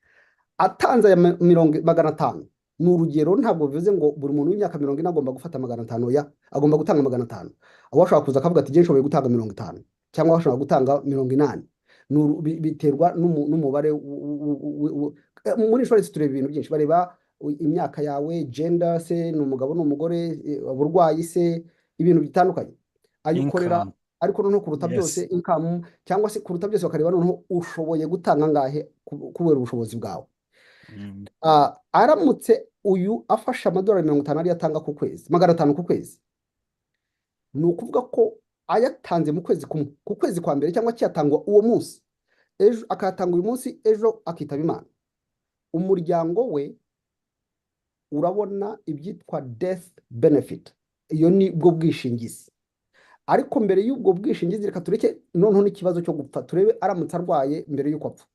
atanze aya mirongo 500, ni urugero, ntabwo bivuze ngo buri muntu w'imyaka 40 agomba gufata 500, ya agomba gutanga 500. Aho ashobora kuza akavuga ati: "Njye nshoboye gutanga 50," cyangwa ashobora gutanga 80. Biterwa n'umubare muri insurance tureba ibintu byinshi. Bareba imyaka yawe, gender se ni umugabo, ni umugore, uburwayi se, ibintu bitandukanye, ayo ukorera. Income. Ariko noneho kuruta byose income, cyangwa se kuruta byose bakareba noneho ushoboye gutanga angahe kubera ubushobozi bwawe. Aramutse uyu afashe amadolari 50 ariyo atanga ku kwezi, 500 ku kwezi, ni ukuvuga ko ayatanze mu kwezi kumwe, ku kwezi kwa mbere, cyangwa kiyatangwa uwo munsi, ejo akayatanga uyu munsi, ejo akitaba Imana, umuryango we urabona ibyitwa death benefit. Iyo ni bwo bwishingizi. Ariko mbere y'ubwo bwishingizi, reka tureke noneho n'ikibazo cyo gupfa, turebe aramutse arwaye mbere y'uko apfa,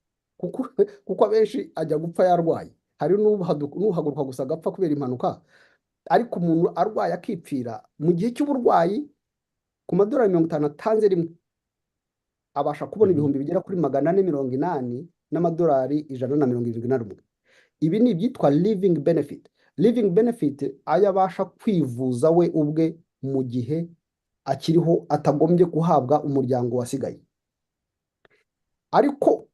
kuko abenshi ajya gupfa yarwaye. Hari n'uhaguruka gusa agapfa kubera impanuka. Ariko umuntu arwaye akipfira mu gihe cy'uburwayi, ku madolari 50 atanze rimwe, abasha kubona ibihumbi bigera kuri 480 n'amadolari 171. Ibi ni ibyitwa living benefit. Living benefit, ayo abasha kwivuza we ubwe mu gihe akiriho, atagombye guhabwa umuryango wasigaye. Ariko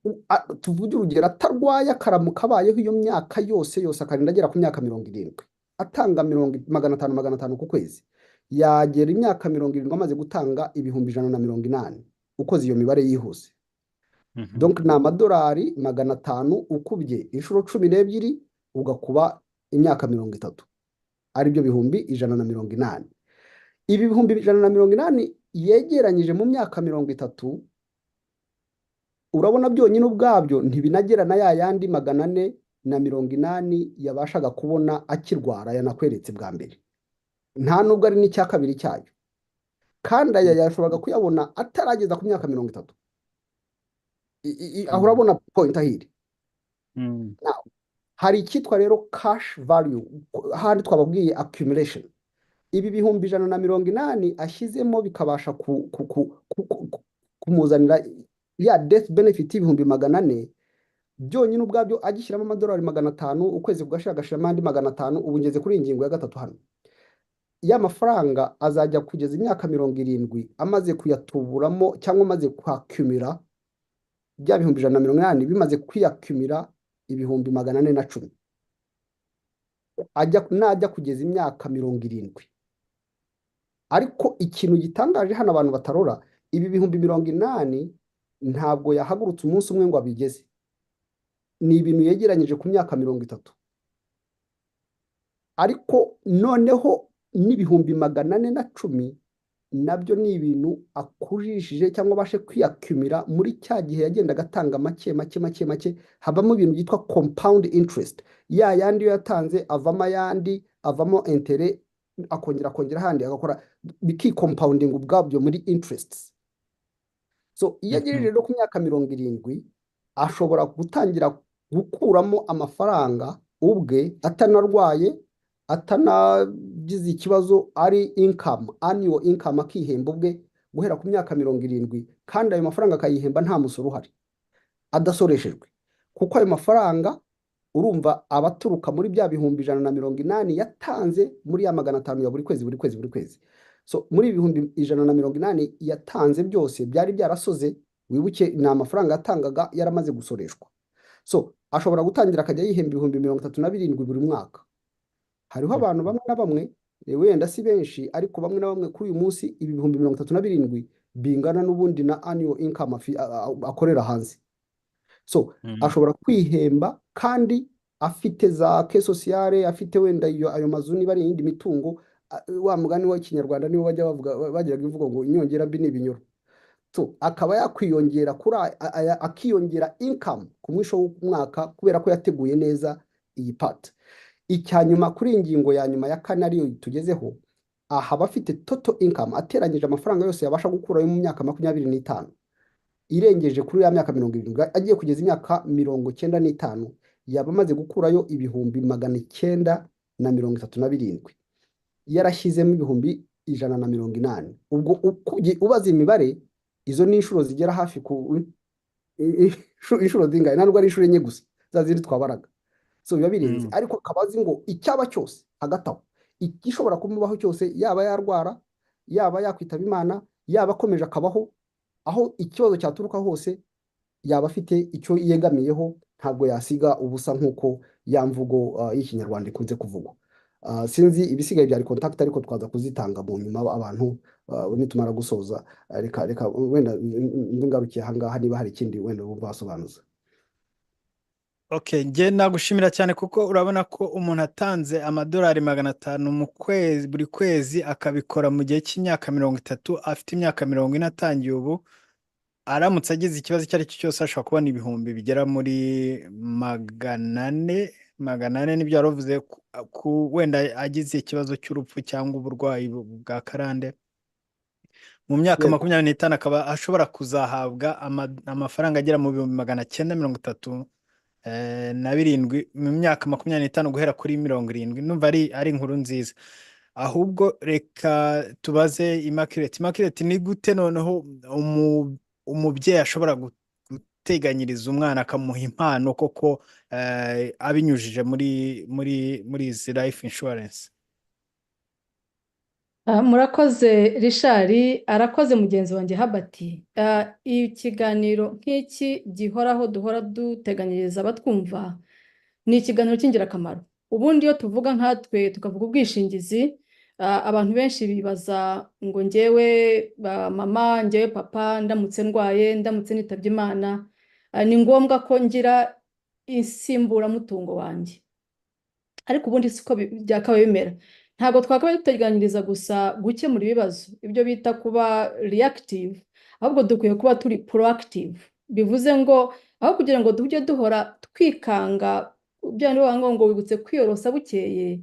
tuvuge urugero atarwaye, akaramuka abayeho iyo myaka yose yose, akarinda agera ku myaka 70, atanga mirongo 500 500 ku kwezi, yagera imyaka 70 amaze gutanga 180,000, ukoze iyo mibare yihuse. Donc ni amadolari 500 ukubye inshuro 12, ugakuba imyaka 30, aribyo 180,000. Ibi 180,000 yegeranyije mu myaka 30, urabona byonyine ubwabyo ntibinagera na ya yandi 480 yabashaga kubona akirwara yanakweretse bwa mbere, nta nubwo ari n'icya kabiri cyayo. Kandi aya yashoboraga kuyabona atarageza ku myaka 30. Aho urabona point aho iri. Now, hari icyitwa rero cash value, handi twababwiye accumulation. Ibi 180,000 ashyizemo bikabasha kumuzanira ya death benefit y'ibihumbi 400 byonyine ubwabyo, agishyiramo amadolari 500, ukwezi kugashira agashyiramo andi 500. Ubu ngeze kuri iyi ngingo ya gatatu hano. Ya mafaranga azajya kugeza imyaka 70 amaze kuyatuburamo, cyangwa amaze kwaccumula bya 180,000, bimaze kwiyaccumula 410,000, ajya najya kugeza imyaka 70. Ariko ikintu gitangaje hano abantu batarora, ibi 80,000 ntabwo yahagurutse umunsi umwe ngo abigeze, ni ibintu yegeranyije ku myaka 30. Ariko noneho n'ibihumbi 410 nabyo ni ibintu akujishije cyangwa abashe kwiyaccumula muri cya gihe yagendaga atanga make make make make. Habamo ibintu byitwa compound interest. Ya yandi yo yatanze avamo ayandi, avamo intérêt, akongera akongera ahandi, agakora bikicompoundinga ubwabyo muri interests. So iyo agejeje rero ku myaka 70, ashobora gutangira gukuramo amafaranga ubwe, atanarwaye, atanagize ikibazo, ari income, annual income, akihemba ubwe guhera ku myaka 70. Kandi ayo mafaranga akayihemba nta musoro uhari, adasoreshejwe, kuko ayo mafaranga urumva aba aturuka muri bya 180,000 yatanze muri ya 500 ya buri kwezi, buri kwezi, buri kwezi. So muri 180,000 yatanze byose byari byarasoze. Wibuke ni amafaranga yatangaga yaramaze gusoreshwa. So ashobora gutangira akajya yihemba 37,000 buri mwaka. Hariho abantu bamwe na bamwe, wenda si benshi, ariko bamwe na bamwe kuri uyu munsi ibi 37,000 bingana n'ubundi na annual income akorera hanze. So ashobora kwihemba kandi afite za caisse sociale, afite wenda iyo ayo mazu, niba ari iyindi mitungo. Wa mugani w'Ikinyarwanda nibo bajya bavuga, bagiraga imvugo ngo inyongera mbi ni ibinyoro. So akaba yakwiyongera kuri aya, akiyongera income ku mwisho w'umwaka kubera ko yateguye neza iyi part. Icya nyuma kuri iyi ngingo ya nyuma ya kane ariyo tugezeho aha, aba afite total income ateranyije amafaranga yose yabasha gukurayo mu myaka 25 irengeje kuri ya myaka 70, agiye kugeza imyaka 95, yaba amaze gukurayo 937,000, yarashyizemo 180,000. Ubwo ubaza imibare, izo ni inshuro zigera hafi ku inshuro zingahe? Ntabwo ari inshuro enye gusa za zindi twabaraga. So biba birenze. Ariko akaba azi ngo icyaba cyose hagati aho, igishobora kumubaho cyose, yaba yarwara, yaba yakwitaba Imana, yaba akomeje akabaho, aho ikibazo cyaturuka hose, yaba afite icyo yegamiyeho, ntabwo yasiga ubusa nk'uko ya mvugo y'Ikinyarwanda ikunze kuvugwa. Sinzi ibisigaye byari contact, ariko twaza kuzitanga mu nyuma abantu nitumara gusoza. Reka wenda mbe ngarukiye ahangaha, niba hari ikindi wenda wumva wasobanuza. Okay, njye nagushimira cyane kuko urabona ko umuntu atanze amadolari 500 mu kwezi, buri kwezi, akabikora mu gihe cy'imyaka 30, afite imyaka 40 atangiye ubu, aramutse agize ikibazo icyo ari cyo cyose ashobora kubona ibihumbi bigera muri 400, 400 nibyo wari uvuze, ku wenda agize ikibazo cy'urupfu cyangwa uburwayi bwa karande mu myaka 25, akaba ashobora kuzahabwa amafaranga agera mu 937,000 mu myaka 25 guhera kuri 70. Numva ari inkuru nziza. Ahubwo reka tubaze Immaculate. Immaculate, ni gute noneho umubyeyi ashobora guteganyiriza umwana, akamuha impano koko, abinyujije muri izi life insurance? Murakoze Richard, arakoze mugenzi wanjye Herbert. Ikiganiro nk'iki gihoraho duhora duteganyiriza abatwumva ni ikiganiro cy'ingirakamaro. Ubundi iyo tuvuga nkatwe tukavuga ubwishingizi, abantu benshi bibaza ngo njyewe mama, njyewe papa, ndamutse ndwaye, ndamutse nitabye Imana, ni ngombwa ko ngira insimburamutungo wanjye. Ariko ubundi siko byakabaye bimera. Ntabwo twakabaye duteganyiriza gusa gukemura ibibazo, ibyo bita kuba reactive, ahubwo dukwiye kuba turi proactive. Bivuze ngo aho kugira ngo tujye duhora twikanga bya bindi bavuga ngo wibutse kwiyorosa bukeye,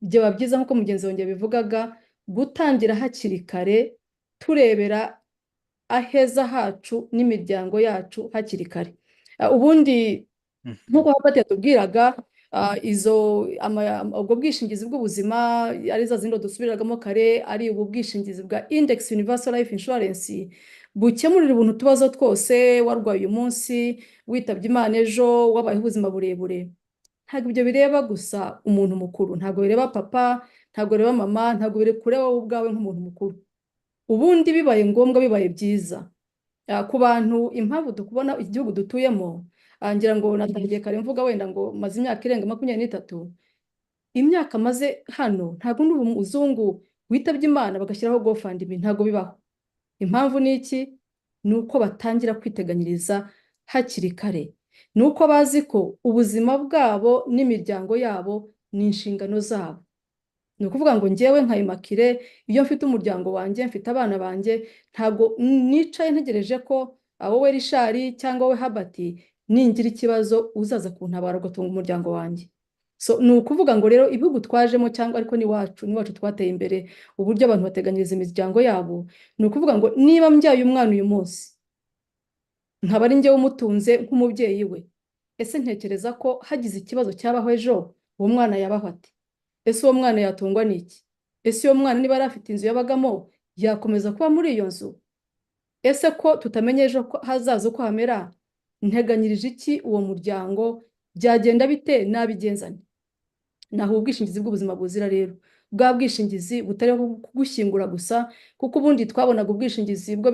byaba byiza nk'uko mugenzi wanjye yabivugaga, gutangira hakiri kare turebera aheza hacu n'imiryango yacu hakiri kare. Ubundi nk'uko Herbert yatubwiraga, ubwo bwishingizi bw'ubuzima, ari za zindi dusubiragamo kare, ari ubu bwishingizi bwa Index Universal Life Insurance bukemurira ubuntu utubazo twose, warwaye uyu munsi, witabye Imana ejo, wabayeho ubuzima burebure. Ntabwo ibyo bireba gusa umuntu mukuru, ntabwo bireba papa, ntabwo bireba mama, ntabwo bireba wowe ubwawe nk'umuntu mukuru. Ubundi bibaye ngombwa, bibaye byiza ku bantu, impamvu dukubona igihugu dutuyemo, ngira ngo natangiye kare mvuga wenda ngo maze imyaka irenga 23, imyaka maze hano ntabwo ndi umuzungu witabye Imana bagashyiraho GoFundMe, ntabwo bibaho. Impamvu ni iki? Ni uko batangira kwiteganyiriza hakiri kare, ni uko bazi ko ubuzima bwabo n'imiryango yabo ni inshingano zabo. Ni ukuvuga ngo njyewe nka Immaculée, iyo mfite umuryango wanjye, mfite abana banjye, ntabwo nicaye ntegereje ko wowe Richard cyangwa wowe Herbert ningira ikibazo uzaza kuntabara ugatunga umuryango wanjye. So ni ukuvuga ngo rero ibihugu twajemo cyangwa ariko n'iwacu, n'iwacu twateye imbere uburyo abantu bateganyiriza imiryango yabo. Ni ukuvuga ngo niba mbyaye umwana uyu munsi, nkaba ari njyewe umutunze nk'umubyeyi we, ese ntekereza ko hagize ikibazo cyabaho ejo, uwo mwana yabaho ate? Ese uwo mwana yatungwa n'iki? Ese uwo mwana niba yari afite inzu yabagamo yakomeza kuba muri iyo nzu? Ese ko tutamenya ejo ko hazaza uko hamera, nteganyirije iki uwo muryango? Byagenda bite? Nabigenza nte? Naho ubwishingizi bw'ubuzima buzira rero. Bwa bwishingizi butari kugushyingura gusa, kuko ubundi twabonaga ubwishingizi bwo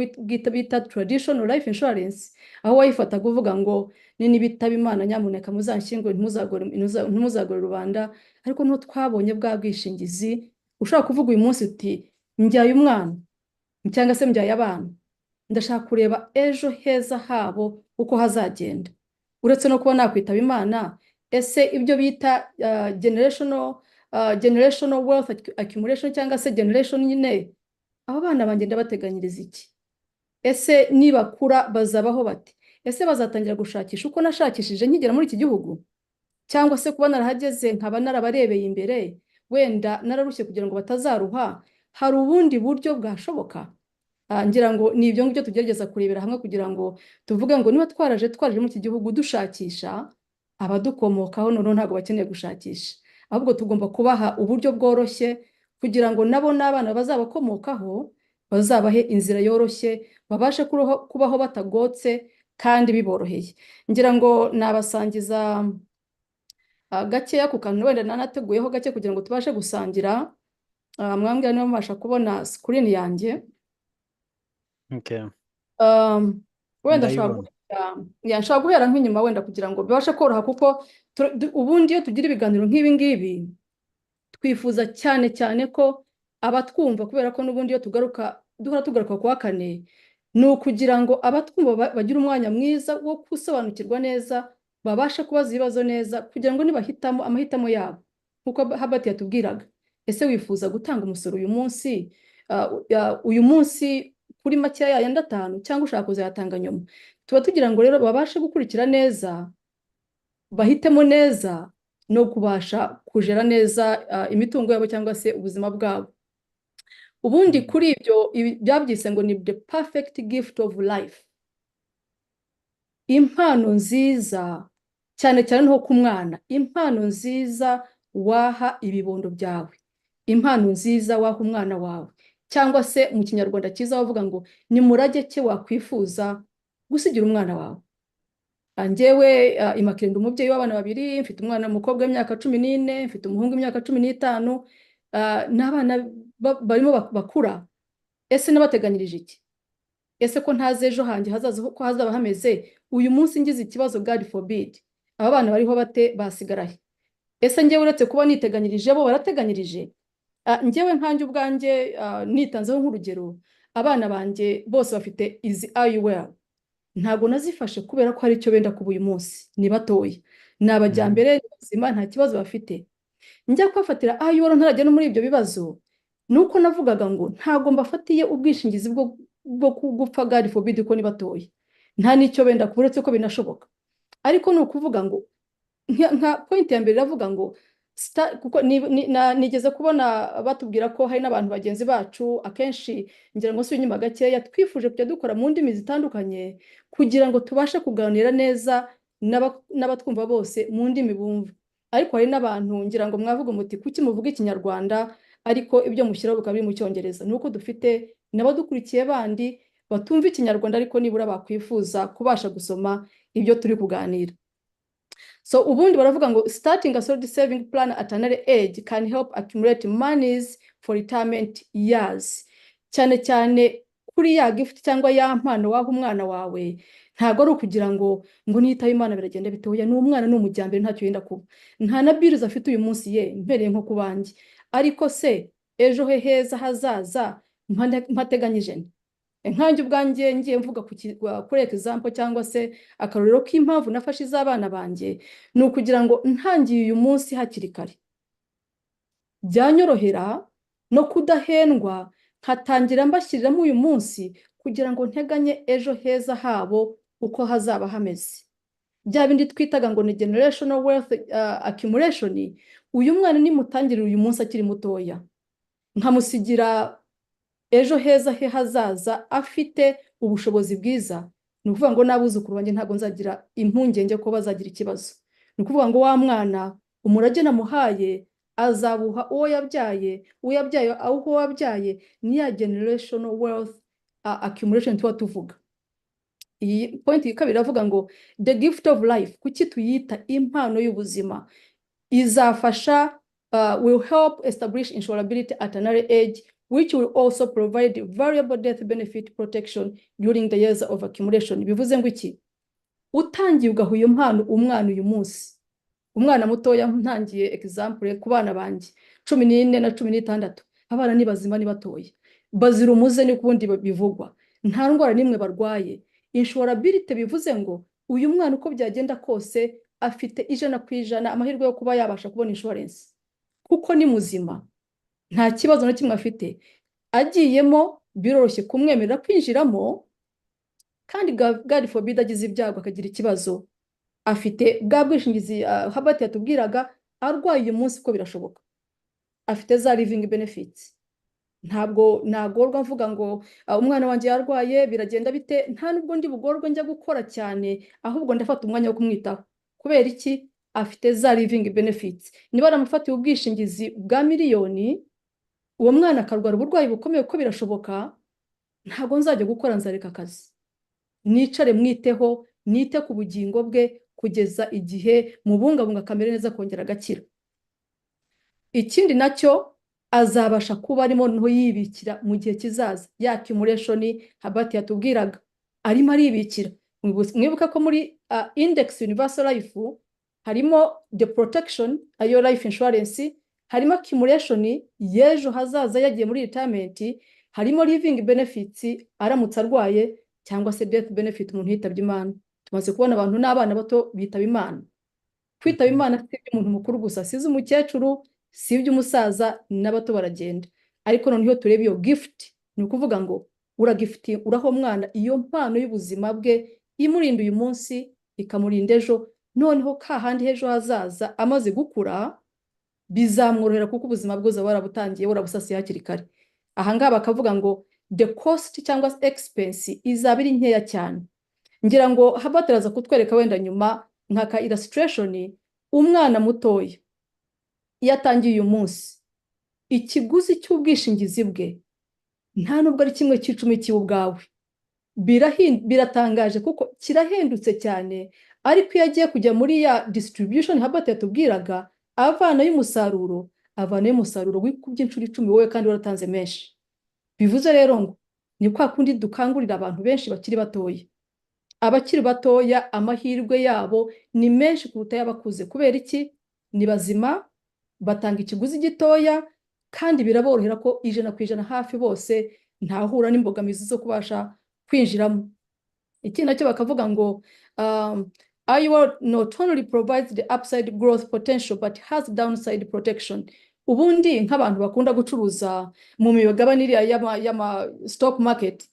bita traditional life insurance, aho wayifataga uvuga ngo nibitaba Imana, nyamuneka muzanshyingure, ntimuzagore rubanda. Ariko niho twabonye bwa bwishingizi ushobora kuvuga uyu munsi uti: "Mbyaye umwana cyangwa se mbyaye abana, ndashaka kureba ejo heza habo uko hazagenda. Uretse no kuba nakwitaba Imana, ese ibyo bita generational wealth accumulation cyangwa se generation nyine, abo bana banjye ndabateganyiriza iki? Ese nibakura bazabaho bate? Ese bazatangira gushakisha uko nashakishije nkigera muri iki gihugu, cyangwa se kuba narahageze nkaba narabarebeye imbere, wenda nararushye kugira ngo batazaruha, hari ubundi buryo bwashoboka?" Ngira ngo ni ibyo ngibyo tugerageza kurebera hamwe kugira ngo tuvuge ngo niba twaraje muri iki gihugu dushakisha, abadukomokaho noneho ntabwo bakeneye gushakisha, ahubwo tugomba kubaha uburyo bworoshye kugira ngo nabo n'abana bazabakomokaho bazabahe inzira yoroshye, babashe kubaho batagotse kandi biboroheye. Ngira ngo nabasangiza gakeya ku kantu wenda nanateguyeho gake kugira ngo tubashe gusangira. Mwambwira niba mubasha kubona screen yanjye. Okay. Wenda nshobora Ndayibona. Nshobora guhera nk'inyuma wenda kugira ngo bibashe koroha, kuko ubundi iyo tugira ibiganiro nk'ibi ngibi twifuza cyane cyane ko abatwumva, kubera ko n'ubundi iyo tugaruka duhora tugaruka ku wa kane, ni ukugira ngo abatwumva bagire umwanya mwiza wo gusobanukirwa neza, babashe kubaza ibibazo neza, kugira ngo nibahitamo amahitamo yabo, nk'uko Herbert yatubwiraga: ese wifuza gutanga umusoro uyu munsi, uyu munsi kuri makeya yayandi atanu, cyangwa ushaka kuzayatanga nyuma? Tuba tugira ngo rero babashe gukurikira neza, bahitemo neza no kubasha kujera neza imitungo yabo cyangwa se ubuzima bwabo. Ubundi kuri ibyo, ibi byabyise ngo ni the perfect gift of life, impano nziza cyane cyane nko ku mwana, impano nziza waha ibibondo byawe, impano nziza waha umwana wawe, cyangwa se mu Kinyarwanda cyiza bavuga ngo ni murage ke wakwifuza gusigira umwana wawe. Njyewe Immaculée, ndi umubyeyi w'abana babiri. Mfite umwana w'umukobwa w'imyaka 14, mfite umuhungu w'imyaka 15. Ni abana barimo bakura. Ese nabateganyirije iki? Ese ko ntazi ejo hanjye hazaza ko hazaba hameze, uyu munsi ngize ikibazo, God forbid, aba bana bariho bate? Basigara he? Ese njyewe uretse kuba niteganyirije, bo barateganyirije? Njyewe nkanjye ubwanjye, nitanzeho nk'urugero, abana banjye bose bafite izi IUL. Ntabwo nazifashe kubera ko hari icyo benda kuba uyu munsi, ni batoya, ni abajyambere, ni bazima, nta kibazo bafite. Njya kubafatira IUL ntarajya no muri ibyo bibazo, ni uko navugaga ngo ntabwo mbafatiye ubwishingizi bwo gupfa, God forbid, ko ni batoya, nta n'icyo benda kuba, uretse ko binashoboka. Ariko ni ukuvuga ngo nka point ya mbere iravuga ngo kuko nigeze kubona batubwira ko hari n'abantu bagenzi bacu akenshi, ngira ngo si inyuma gakeya, twifuje kujya dukora mu ndimi zitandukanye kugira ngo tubashe kuganira neza n'abatwumva bose mu ndimi bumva. Ariko hari n'abantu ngira ngo mwavuga muti: "Kuki muvuga Ikinyarwanda ariko ibyo mushyiraho bikaba biri mu Cyongereza?" Ni uko dufite n'abadukurikiye bandi batumva Ikinyarwanda, ariko nibura bakwifuza kubasha gusoma ibyo turi kuganira. So ubundi baravuga ngo starting a solid saving plan at an early age can help accumulate monies for retirement years. Cyane cyane kuri ya gift cyangwa ya mpano waha umwana wawe, ntabwo ari ukugira ngo niyitaba Imana biragenda bitoya. Ni umwana, ni umujyambere, ntacyo yenda kuba, nta na bills afite uyu munsi ye, mpereye nko ku banjye. Ariko se ejo he heza hazaza mpateganyije nte? Nkanjye ubwanjye ngiye mvuga kuri example cyangwa se akarorero k'impamvu nafashe iz'abana banjye, ni ukugira ngo ntangiye uyu munsi hakiri kare byanyorohera no kudahendwa, nkatangira mbashyiriramo uyu munsi kugira ngo nteganye ejo heza habo uko hazaba hameze. Bya bindi twitaga ngo ni generational wealth accumulation, uyu mwana nimutangirira uyu munsi akiri mutoya, nkamusigira ejo heza he hazaza afite ubushobozi bwiza, ni ukuvuga ngo n'abuzukuru banjye ntabwo nzagira impungenge ko bazagira ikibazo. Ni ukuvuga ngo wa mwana umurage namuhaye azabuha uwo yabyaye, uwo yabyaye aho uwo wabyaye. Ni ya generational wealth accumulation tuba tuvuga. Iyi point ya kabiri iravuga ngo the gift of life, kuki tuyita impano y'ubuzima? Izafasha will help establish insurability at an early age, which will also provide variable death benefit protection during the years of accumulation. Bivuze ngo iki? Utangiye ugaha iyo mpano umwana uyu munsi, umwana mutoya, ntangiye example ku bana banjye 14 na 16, abana ni bazima, ni batoya, bazira umuze, ni ubundi bivugwa, nta ndwara n'imwe barwaye. Insurability bivuze ngo uyu mwana uko byagenda kose afite 100% amahirwe yo kuba yabasha kubona insurance, kuko ni muzima, nta kibazo na kimwe afite. Agiyemo biroroshye kumwemerera kwinjiramo, kandi God forbid agize ibyago akagira ikibazo, afite bwa bwishingizi Herbert yatubwiraga. Arwaye uyu munsi ko birashoboka, afite za living benefits, ntabwo nagorwa mvuga ngo umwana wanjye yarwaye, biragenda bite? Nta nubwo ndi bugorwe njya gukora cyane, ahubwo ndafata umwanya wo kumwitaho. Kubera iki? Afite za living benefits. Niba naramufatiye ubwishingizi bwa miliyoni, uwo mwana akarwara uburwayi bukomeye, kuko birashoboka, ntabwo nzajya gukora, nzareka akazi, nicare mwiteho, nite ku bugingo bwe kugeza igihe mubungabunga akamera neza, akongera agakira. Ikindi nacyo, azabasha kuba arimo noneho yibikira mu gihe kizaza, ya accumulation Herbert yatubwiraga, arimo aribikira. Mwibuka ko muri index universal life harimo the protection, ariyo life insurance, harimo accumulation y'ejo hazaza yagiye muri retirement, harimo living benefits aramutse arwaye, cyangwa se death benefit umuntu yitabye Imana. Tumaze kubona abantu n'abana bato bitaba Imana. Kwitaba Imana si iby'umuntu mukuru gusa, si iby'umukecuru, si iby'umusaza, n'abato baragenda. Ariko noneho tureba iyo gift, ni ukuvuga ngo uragift, uraha umwana iyo mpano y'ubuzima bwe imurinda uyu munsi, ikamurinda ejo. Noneho kahandi h'ejo hazaza amaze gukura bizamworohera, kuko ubuzima bwe uzaba warabutangiye, warabusasiye hakiri kare. Aha ngaha bakavuga ngo the cost cyangwa expense izaba iri nkeya cyane. Ngira ngo Herbert araza kutwereka wenda nyuma nka ka illustration. Umwana mutoya iyo atangiye uyu munsi, ikiguzi cy'ubwishingizi bwe nta nubwo ari 1/10 cy'iwe ubwawe. Biratangaje kuko kirahendutse cyane, ariko iyo agiye kujya muri ya distribution Herbert yatubwiraga, avanayo umusaruro, avanayo umusaruro wikubye inshuro 10 wowe kandi waratanze menshi. Bivuze rero ngo ni kwa kundi dukangurira abantu benshi bakiri batoya. Abakiri batoya amahirwe yabo ni menshi kuruta ay'abakuze. Kubera iki? Ni bazima, batanga ikiguzi gitoya, kandi biraborohera ko 100% hafi bose ntahura n'imbogamizi zo kubasha kwinjiramo. Ikindi nacyo bakavuga ngo IUL not only provides the upside growth potential but has downside protection. Ubundi nk'abantu bakunda gucuruza mu migabane iriya y'ama stock market,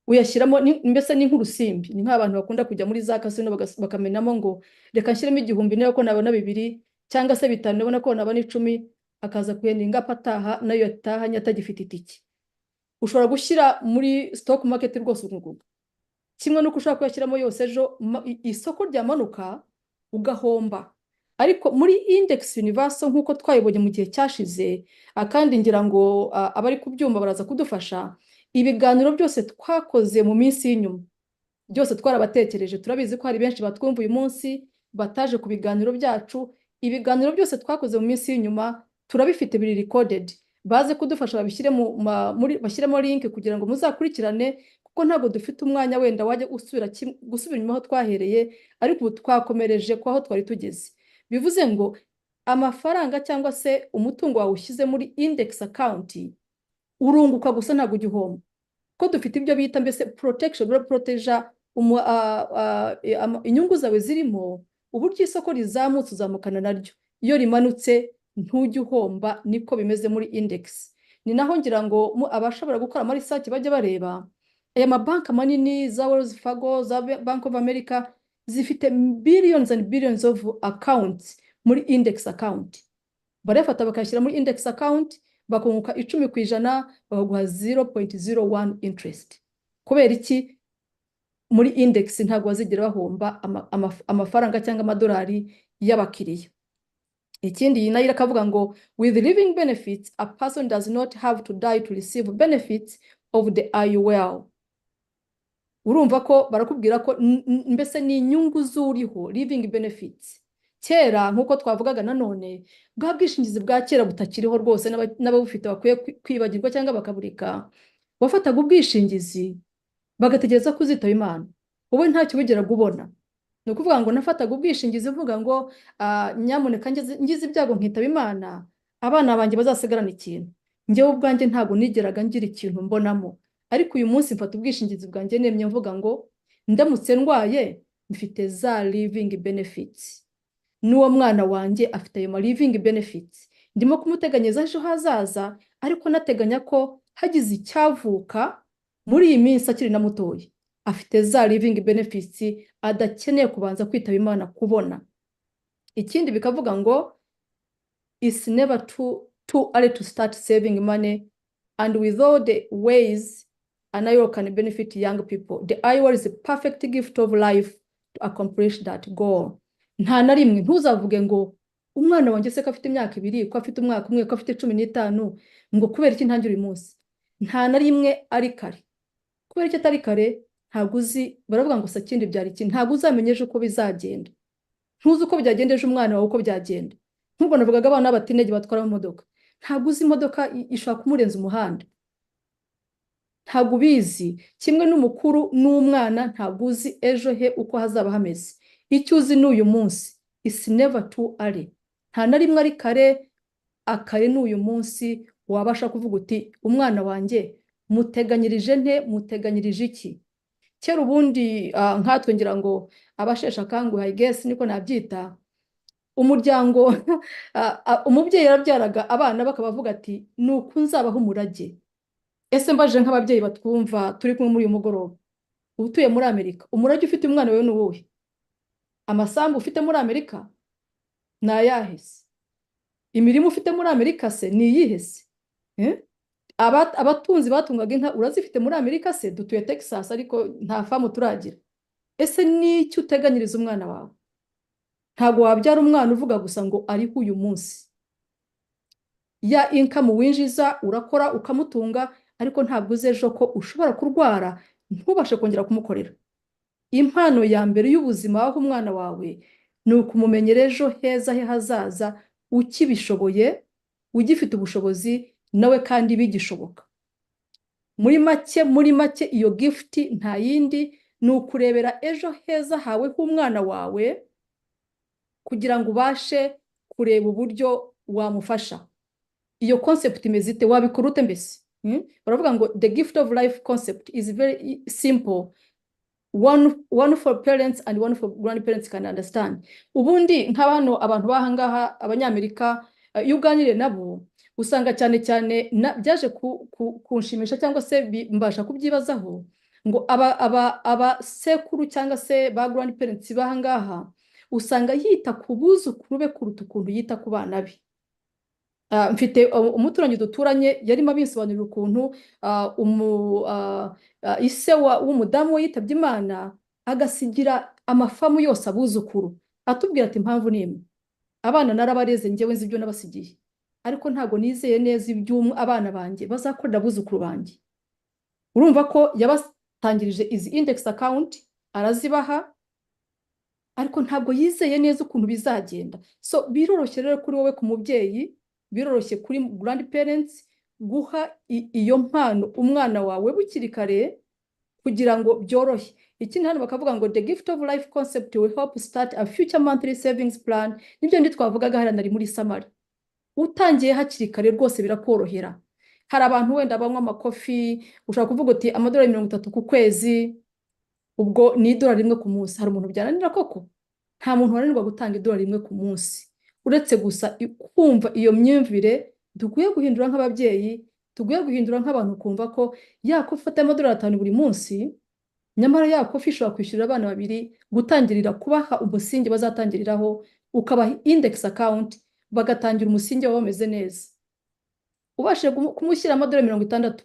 uyashyiramo mbese ni nk'urusimbi, ni nk'abantu bakunda kujya muri za casino bakamenamo ngo reka nshyiremo 1000 niba ko nabona bibiri cyangwa se bitanu, nabona ko nabona 10, akaza kuendinga ataha nayo yatahanye atagifite itike. Ushobora gushyira muri stock market rwose ukunguka, kimwe n'uko ushobora kuyashyiramo yose ejo isoko ryamanuka ugahomba. Ariko muri index universal, nk'uko twayibonye mu gihe cyashize, kandi ngira ngo abari kubyumva baraza kudufasha, ibiganiro byose twakoze mu minsi y'inyuma byose twarabatekereje. Turabizi ko hari benshi batwumva uyu munsi bataje ku biganiro byacu. Ibiganiro byose twakoze mu minsi y'inyuma turabifite, biri recorded. Baze kudufasha babishyire muri, bashyiremo link kugira ngo muzakurikirane, kuko ntabwo dufite umwanya wenda wajya gusubira gusubira inyuma aho twahereye, ariko ubu twakomereje ku aho twari tugeze. Bivuze ngo amafaranga cyangwa se umutungo wawe ushyize muri index account urunguka gusa, ntabwo ujya uhomba, ko dufite ibyo bita mbese protection, uraproteja inyungu zawe zirimo. Uburyo isoko rizamutse uzamukana naryo, iyo rimanutse ntujya uhomba. Niko bimeze muri index. Ni naho ngira ngo abashobora gukora ama research bajya bareba aya mabanki manini, za Wells Fargo, za Bank of America, zifite billions and billions of accounts muri index account. Barayafata bakayashyira muri index account, bakunguka 10%, bakaguha 0.01 interest. Kubera iki? Muri index ntabwo bazigera bahomba amafaranga cyangwa amadolari y'abakiriya. Ikindi, iyi nayo iravuga ngo with living benefits, a person does not have to die to receive benefits of the IUL. Urumva ko barakubwira ko mbese ni inyungu z'uriho, living benefits. Kera, nk'uko twavugaga nanone, bwa bwishingizi bwa kera butakiriho rwose, n'ababufite bakwiye kwibagirwa cyangwa bakabureka. Wafataga ubwishingizi bagategereza ko uzitaba Imana, wowe ntacyo wigeraga ubona. Ni ukuvuga ngo nafataga ubwishingizi mvuga ngo nyamuneka ngize ibyago nkitaba Imana, abana banjye bazasigarane ikintu. Njyewe ubwanjye ntabwo nigeraga ngira ikintu mbonamo. Ariko uyu munsi mfata ubwishingizi bwanjye nemye, mvuga ngo ndamutse ndwaye mfite za living benefits, n'uwo mwana wanjye afite ayo ma living benefits. Ndimo kumuteganyiriza ejo hazaza, ariko nateganya ko hagize icyavuka muri iyi minsi akiri na mutoya, afite za living benefits adakeneye kubanza kwitaba Imana kubona. Ikindi bikavuga ngo it's never too early to start saving money, and with all the ways an IUL can benefit young people, the IUL is a perfect gift of life to accomplish that goal. Nta na rimwe ntuzavuge ngo umwana wanjye se ko afite imyaka 2, ko afite umwaka 1, ko afite 15, ngo kubera iki ntangira uyu munsi? Nta na rimwe ari kare. Kubera iki atari kare? Ntabwo uzi. Baravuga ngo sakindi byari iki, ntabwo uzamenya ejo uko bizagenda. Ntuzi uko byagenda ejo, umwana wawe uko byagenda. Nk'ubwo navugaga abana b'aba teenage batwara amamodoka, ntabwo uzi imodoka ishobora kumurenza umuhanda, ntabwo ubizi. Kimwe n'umukuru n'umwana, ntabwo uzi ejo he uko hazaba hameze. Icyo uzi ni uyu munsi. It's never too early, nta na rimwe ari kare. Akare ni uyu munsi wabasha kuvuga uti umwana wanjye muteganyirije nte, muteganyirije iki? Kera ubundi, nkatwe ngira ngo abasheshe akanguhe, I guess niko nabyita, umuryango, umubyeyi yarabyaraga abana, bakaba bavuga ati ni uku nzabaho umurage. Ese mbaje nk'ababyeyi batwumva turi kumwe muri uyu mugoroba, utuye muri Amerika, umurage ufite umwana wawe ni uwuhe? Amasambu ufite muri Amerika ni ayahe se? Imirima ufite muri Amerika se ni iyihe se? Eh? Abatunzi batungaga inka urazifite muri Amerika se? Dutuye Texas ariko nta farm turagira. Ese ni iki uteganyiriza umwana wawe? Ntabwo wabyara umwana uvuga gusa ngo ariho uyu munsi. Ya income winjiza, urakora ukamutunga, ariko ntabwo uzi ejo ko ushobora kurwara ntubashe kongera kumukorera. Impano ya mbere y'ubuzima waha umwana wawe ni ukumumenyera ejo heza he hazaza ukibishoboye, ugifite ubushobozi nawe kandi bigishoboka. Muri make, iyo gift nta yindi, ni ukurebera ejo heza hawe h'umwana wawe kugira ngo ubashe kureba uburyo wamufasha. Iyo concept imeze ite? Wabikora ute mbese? Baravuga ngo the gift of life concept is very simple, one for parents and one for grandparents can understand. Ubundi nk'abano abantu b'ahangaha, Abanyamerika, iyo uganiriye nabo usanga cyane cyane byaje kunshimisha cyangwa se mbasha kubyibazaho ngo aba sekuru cyangwa se ba grandparents b'ahangaha usanga yita ku buzukuru be kuruta ukuntu yita ku bana be. Mfite umuturanyi duturanye yarimo abinsobanurira ukuntu ise w'umudamu we yitabye Imana, agasigira ama farm yose abuzukuru. Atubwira ati impamvu ni imwe: abana narabareze, njyewe nzi ibyo nabasigiye, ariko ntabwo nizeye neza ibyo abana banjye bazakorera abuzukuru banjye. Urumva ko yabatangirije izi index account arazibaha, ariko ntabwo yizeye neza ukuntu bizagenda. So biroroshye rero kuri wowe, ku mubyeyi, biroroshye kuri grandparents guha iyo mpano umwana wawe bukiri kare kugira ngo byorohe. Ikindi hano bakavuga ngo the gift of life concept will help start a future monthly savings plan. Nibyo ndi twavugaga hariya nari muri summary. Utangiye hakiri kare rwose birakorohera. Hari abantu wenda banywa ama coffee, ushobora kuvuga uti amadolari 30 ku kwezi, ubwo ni idolari 1 ku munsi. Hari umuntu byananira koko? Nta muntu wananirwa gutanga idolari 1 ku munsi, uretse gusa kumva iyo myumvire dukwiye guhindura nk'ababyeyi, dukwiye guhindura nk'abantu, kumva ko ya coffee ufata amadolari 5 buri munsi, nyamara ya coffee ishobora kwishyurira abana babiri, gutangirira kubaha umusingi bazatangiriraho, ukabaha index account bagatangira umusingi wabo bameze neza. Ubashije kumushyira amadolari 60,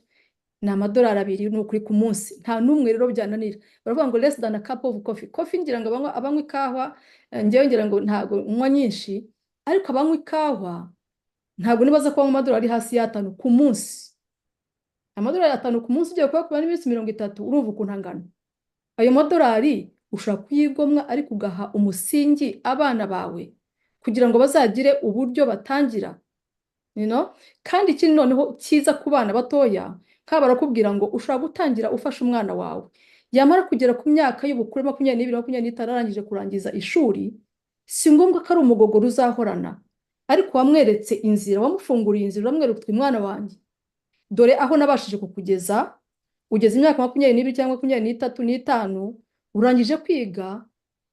ni amadolari 2 ni ukuri ku munsi. Nta n'umwe rero byananira. Baravuga ngo less than a cup of coffee. Coffee ngira ngo abanywa ikawa, njyewe ngira ngo ntabwo nywa nyinshi, ariko abanywa ikawa ntabwo nibaza ko banywa amadolari hasi y'atanu ku munsi. Amadolari 5 ku munsi ugiye kuyakuba n'iminsi 30, urumva ukuntu angana. Ayo madolari ushobora kuyigomwa ariko ugaha umusingi abana bawe. kugira ngo bazagire uburyo batangira. Kandi ikindi noneho cyiza ku bana batoya, nk'aba barakubwira ngo ushobora gutangira ufasha umwana wawe, yamara kugera ku myaka y'ubukure, 22, 25, arangije kurangiza ishuri, si ngombwa ko ari umugogoro uzahorana, ariko wamweretse inzira, wamufunguriye inzira, uramwereka uti: "Mwana wanjye, dore aho nabashije kukugeza, ugeze imyaka 22 cyangwa 23 n'itanu, urangije kwiga,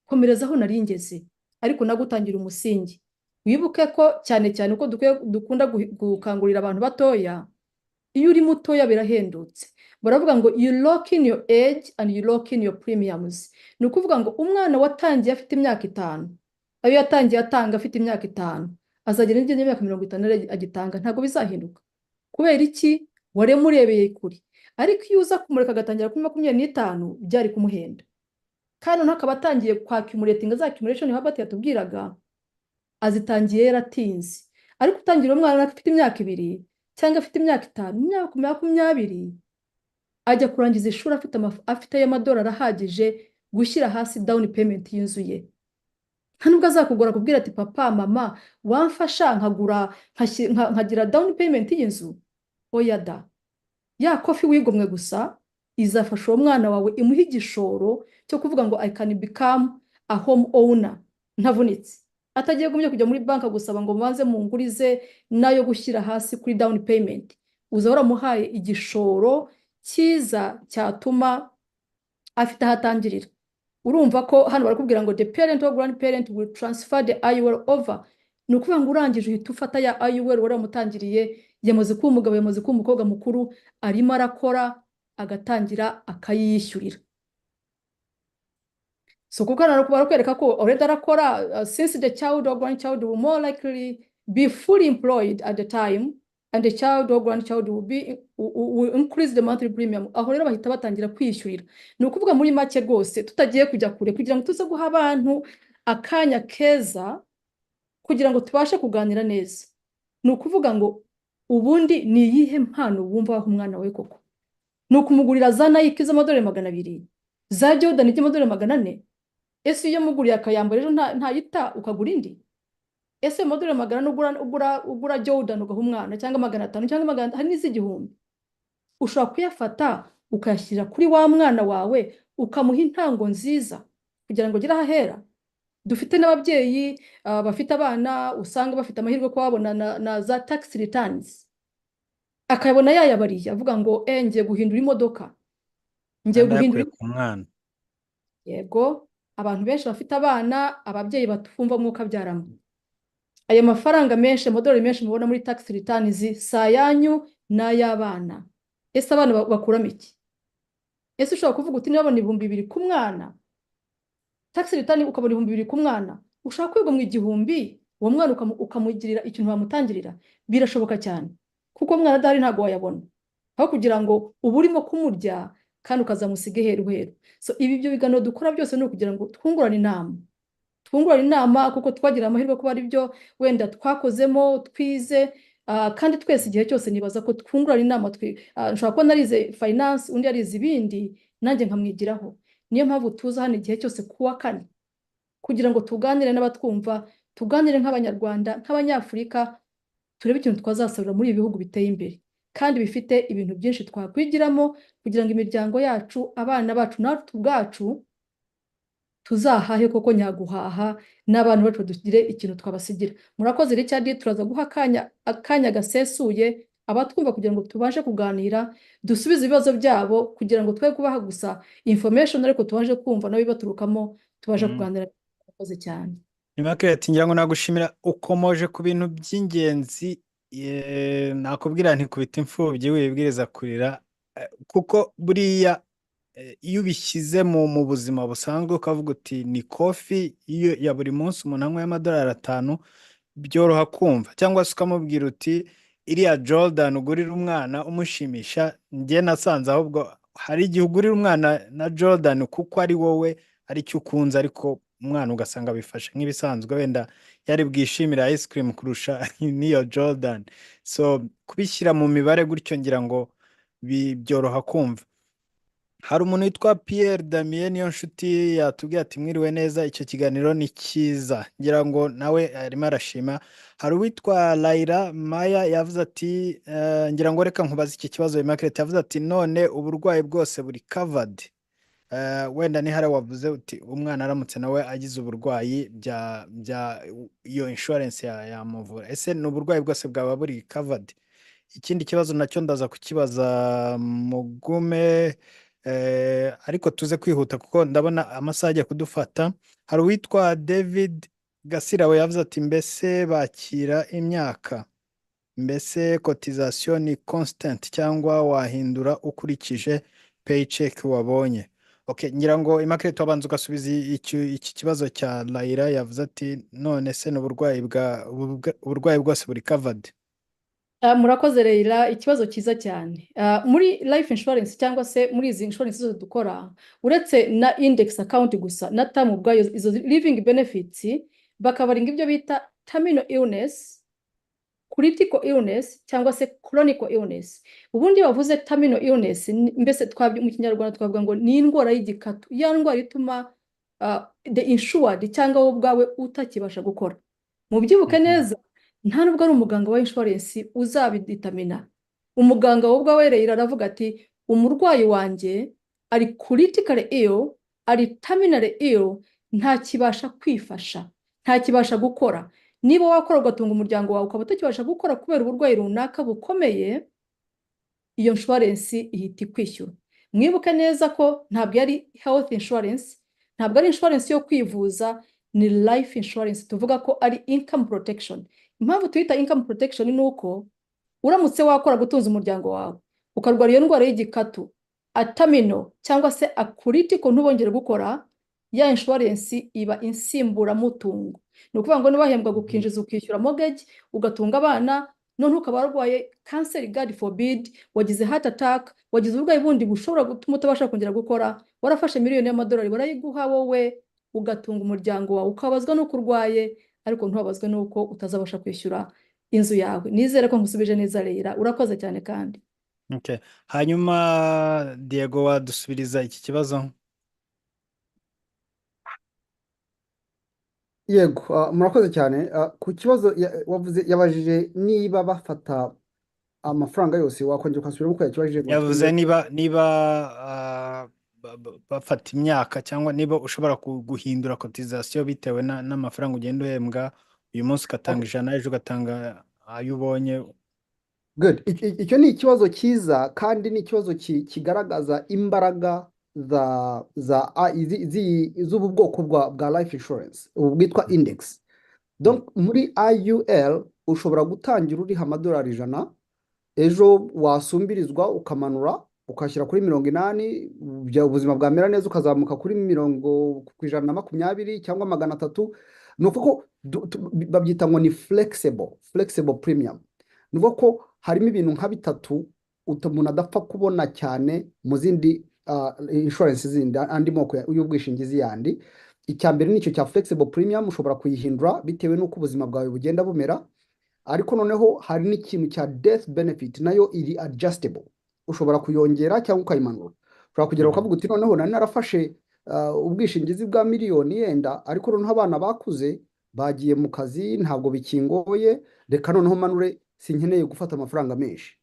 komereza aho nari ngeze, ariko nagutangira umusingi." Wibuke ko cyane cyane uko dukwiye dukunda gukangurira abantu batoya, iyo uri mutoya birahendutse. Baravuga ngo "You lock in your age and you lock in your premiums." Ni ukuvuga ngo umwana watangiye afite imyaka 5, ayo yatangiye atanga afite imyaka 5, azagera n'igeze imyaka 50 agitanga, ntabwo bizahinduka. Kubera iki? Waremurebeye kure. Ariko iyo uza kumureka agatangira kuri 25, byari kumuhenda, kandi noneho akaba atangiye kwaccumulatinga za accumulation Herbert yatubwiraga, azitangiye yaratinze. Ariko utangira umwana afite imyaka 2 cyangwa afite imyaka 5, imyaka 20, ajya kurangiza ishuri afite y'amadolari ahagije gushyira hasi down payment y'inzu ye. Nta nubwo azakugora kubwira ati: "Papa, mama, wamfasha nkagura nkagira down payment y'inzu?" Oya da. Ya coffee wigomwe gusa izafasha uwo mwana wawe, imuhe igishoro cyo kuvuga ngo "I can become a home owner" ntavunitse, atagiye gumye kujya muri banki gusaba ngo mubanze mungurize nayo gushyira hasi kuri down payment. Uza waramuhaye igishoro cyiza cyatuma afite aho atangirira. Urumva ko hano barakubwira ngo "The parent or grandparent will transfer the IUL over." Ni ukuvuga ngo urangije uhita ufata ya IUL wari wamutangiriye, yamaze kuba umugabo, yamaze kuba umukobwa mukuru, arimo arakora, agatangira akayiyishyurira. So kuko hano barakwereka ko already arakora, since the child or grandchild will more likely be fully employed at the time and the child or grandchild will increase the monthly premium. Aho rero bahita batangira kwiyishyurira. Ni ukuvuga muri make rwose, tutagiye kujya kure, kugira ngo tuze guha abantu akanya keza kugira ngo tubashe kuganira neza, ni ukuvuga ngo ubundi ni iyihe mpano wumva waha umwana wawe koko? Ni ukumugurira za Nike z'amadolari 200, za Jordan z'amadolari 400? Ese iyo muguriye akayambara ejo ntayita ukagura indi? Ese ayo madolari 400 ugura Jordan ugaha umwana, cyangwa 500, cyangwa magana, hari n'iz'igihumbi, ushobora kuyafata ukayashyira kuri wa mwana wawe, ukamuha intango nziza kugira ngo agere aho ahera. Dufite n'ababyeyi bafite abana usanga bafite amahirwe ko babona na za tax returns, akayabona yayabariye, avuga ngo ngiye guhindura imodoka, ngiye kandi guhindura ayakuye ku mwana. Yego, abantu benshi bafite abana, ababyeyi batumva mwuka byaramo, aya mafaranga menshi, amadolari menshi mubona muri tax returns, si ayanyu, ni ay'abana. Ese abana bakuramo iki? Ese ushobora kuvuga uti niba babona 2000 ku mwana, tax return ukabona 2000 ku mwana, ushobora kwigomwa 1000, uwo mwana ukamugirira ikintu wamutangirira? Birashoboka cyane, kuko umwana adahari ntabwo wayabona, aho kugira ngo uba urimo kumurya kandi ukazamusiga iheru heru. So ibi ibyo biganiro dukora byose ni ukugira ngo twungurane inama, twungurane inama, kuko twagira amahirwe kuba ari byo wenda twakozemo, twize, kandi twese igihe cyose nibaza ko twungurana inama. Nshobora kuba narize finance, undi yarize ibindi, nanjye nkamwigiraho. Niyo mpamvu tuza hano igihe cyose kuwa kane kugira ngo tuganire n'abatwumva, tuganire nk'Abanyarwanda, nk'Abanyafurika, turebe ikintu twazasarura muri ibi bihugu biteye imbere kandi bifite ibintu byinshi twakwigiramo, kugira ngo imiryango yacu, abana bacu, natwe ubwacu tuzahahe koko nyaguhaha, n'abana bacu tugire ikintu twabasigira. Murakoze Richard, turaza guha akanya gasesuye abatwumva kugira ngo tubashe kuganira, dusubize ibibazo byabo, kugira ngo twe kubaha gusa information, ariko tubashe kumva nabo bibaturukamo, tubashe kuganira. Murakoze cyane. Immaculate, ngira ngo nagushimira, ukomoje ku bintu by'ingenzi. Nakubwira nti kubita imfubyi wibwiriza kurira, kuko buriya iyo ubishyize mu buzima busanzwe, ukavuga uti ni coffee iyo ya buri munsi umuntu anywa y'amadolari 5, byoroha kumva, cyangwa se ukamubwira uti iriya Jordan ugurira umwana umushimisha. Njye nasanze ahubwo hari igihe ugurira umwana na Jordan kuko ari wowe aricyo ukunze, ariko umwana ugasanga bifashe nk'ibisanzwe, wenda yari bwishimire ice cream kurusha n'iyo Jordan. So kubishyira mu mibare gutyo ngira ngo byoroha kumva. Hari umuntu witwa Pierre Damien niyo nshuti yatubwiye ati mwiriwe neza, icyo kiganiro ni cyiza, ngira ngo nawe arimo arashima. Hari uwitwa Laila Maya yavuze ati ngira ngo reka nkubaze iki kibazo Immaculate, yavuze ati none uburwayi bwose buri covered? Wenda ni hari wavuze uti umwana aramutse nawe agize uburwayi bya iyo insurance yamuvura, ese ni uburwayi bwose bwaba buri covered? Ikindi kibazo nacyo ndaza kukibaza Mugume, ariko tuze kwihuta kuko ndabona amasaha agiye kudufata. Hari uwitwa David Gasirabo yavuze ati mbese bakira imyaka, mbese cotisation ni constant cyangwa wahindura ukurikije paycheck wabonye? Okay, ngira ngo Immaculate wabanza ugasubiza iki kibazo cya Laila yavuze ati none se ni uburwayi bwose buri covered? Murakoze Leila, ikibazo cyiza cyane. Muri life insurance cyangwa se muri izi insurance zose dukora, uretse na index account gusa na term ubwayo, izo living benefits bakabaringa ibyo bita terminal illness, critical illness cyangwa se chronic illness. Ubundi iyo bavuze terminal illness, mbese mu Kinyarwanda twavuga ngo ni indwara y'igikatu, ya ndwara ituma the insured cyangwa wowe ubwawe utakibasha gukora. Mubyibuke neza, nta nubwo ari umuganga wa insurance uzabidetermina. Umuganga wowe ubwawe rero aravuga ati umurwayi wanjye ari critically ill, ari terminally ill, ntakibasha kwifasha, ntakibasha gukora. Niba wakora ugatunga umuryango wawe ukaba utakibasha gukora kubera uburwayi runaka bukomeye, iyo insurance ihita ikwishyura. Mwibuke neza ko ntabwo ari health insurance, ntabwo ari insurance yo kwivuza, ni life insurance, tuvuga ko ari income protection. Impamvu tuyita income protection ni uko uramutse wakora gutunza umuryango wawe ukarwara iyo ndwara y'igikatu, a terminal cyangwa se a critical, ntubongere gukora, ya insurance iba insimburamutungo. Ni ukuvuga ngo niba wahembwa gukinjiza ukishyura mortgage, ugatunga abana, none ukaba warwaye kanseri, God forbid, wagize heart attack, wagize uburwayi bundi bushobora gutuma utabasha kongera gukora, warafashe miliyoni y'amadolari barayiguha, wowe ugatunga umuryango wawe, ukababazwa n'uko urwaye ariko ntubabazwe n'uko utazabasha kwishyura inzu yawe. Nizere ko nkusubije neza Leila, urakoze cyane kandi. Okay. Hanyuma Diego wadusubiriza iki kibazo? Yego, murakoze cyane. Ku kibazo wavuze, yabajije niba bafata amafaranga yose, wakongera ukasubiramo uko yakibajije ngo Yavuze twumve. niba bafata imyaka cyangwa niba ushobora guhindura cotisation bitewe n'amafaranga ugenda uhembwa, uyu munsi ugatanga 100, ejo ugatanga ayo ubonye. Good. Icyo ni ikibazo cyiza kandi ni ikibazo kigaragaza imbaraga za za a- izi- zi- z'ubu bwoko bwa life insurance, ubu bwitwa index. Donc muri IUL ushobora gutangira uriha amadolari 100, ejo wasumbirizwa ukamanura ukashyira kuri 80, ubuzima bwamera neza ukazamuka kuri mirongo ku 120 cyangwa 300. Ni ukuvuga ko babyita ngo ni flexible premium. Ni ukuvuga ko harimo ibintu nka bitatu umuntu adapfa kubona cyane mu zindi insurance zindi, andi moko y'ubwishingizi yandi. Icya mbere ni icyo cya flexible premium, ushobora kuyihindura bitewe n'uko ubuzima bwawe bugenda bumera. Ariko noneho hari n'ikintu cya death benefit, nayo iri adjustable, ushobora kuyongera cyangwa ukayimanura. Ushobora kugera ukavuga uti noneho nari narafashe ubwishingizi bwa miliyoni yenda, ariko noneho abana bakuze bagiye mu kazi, ntabwo bikingoye, reka noneho manure, sinkeneye gufata amafaranga menshi.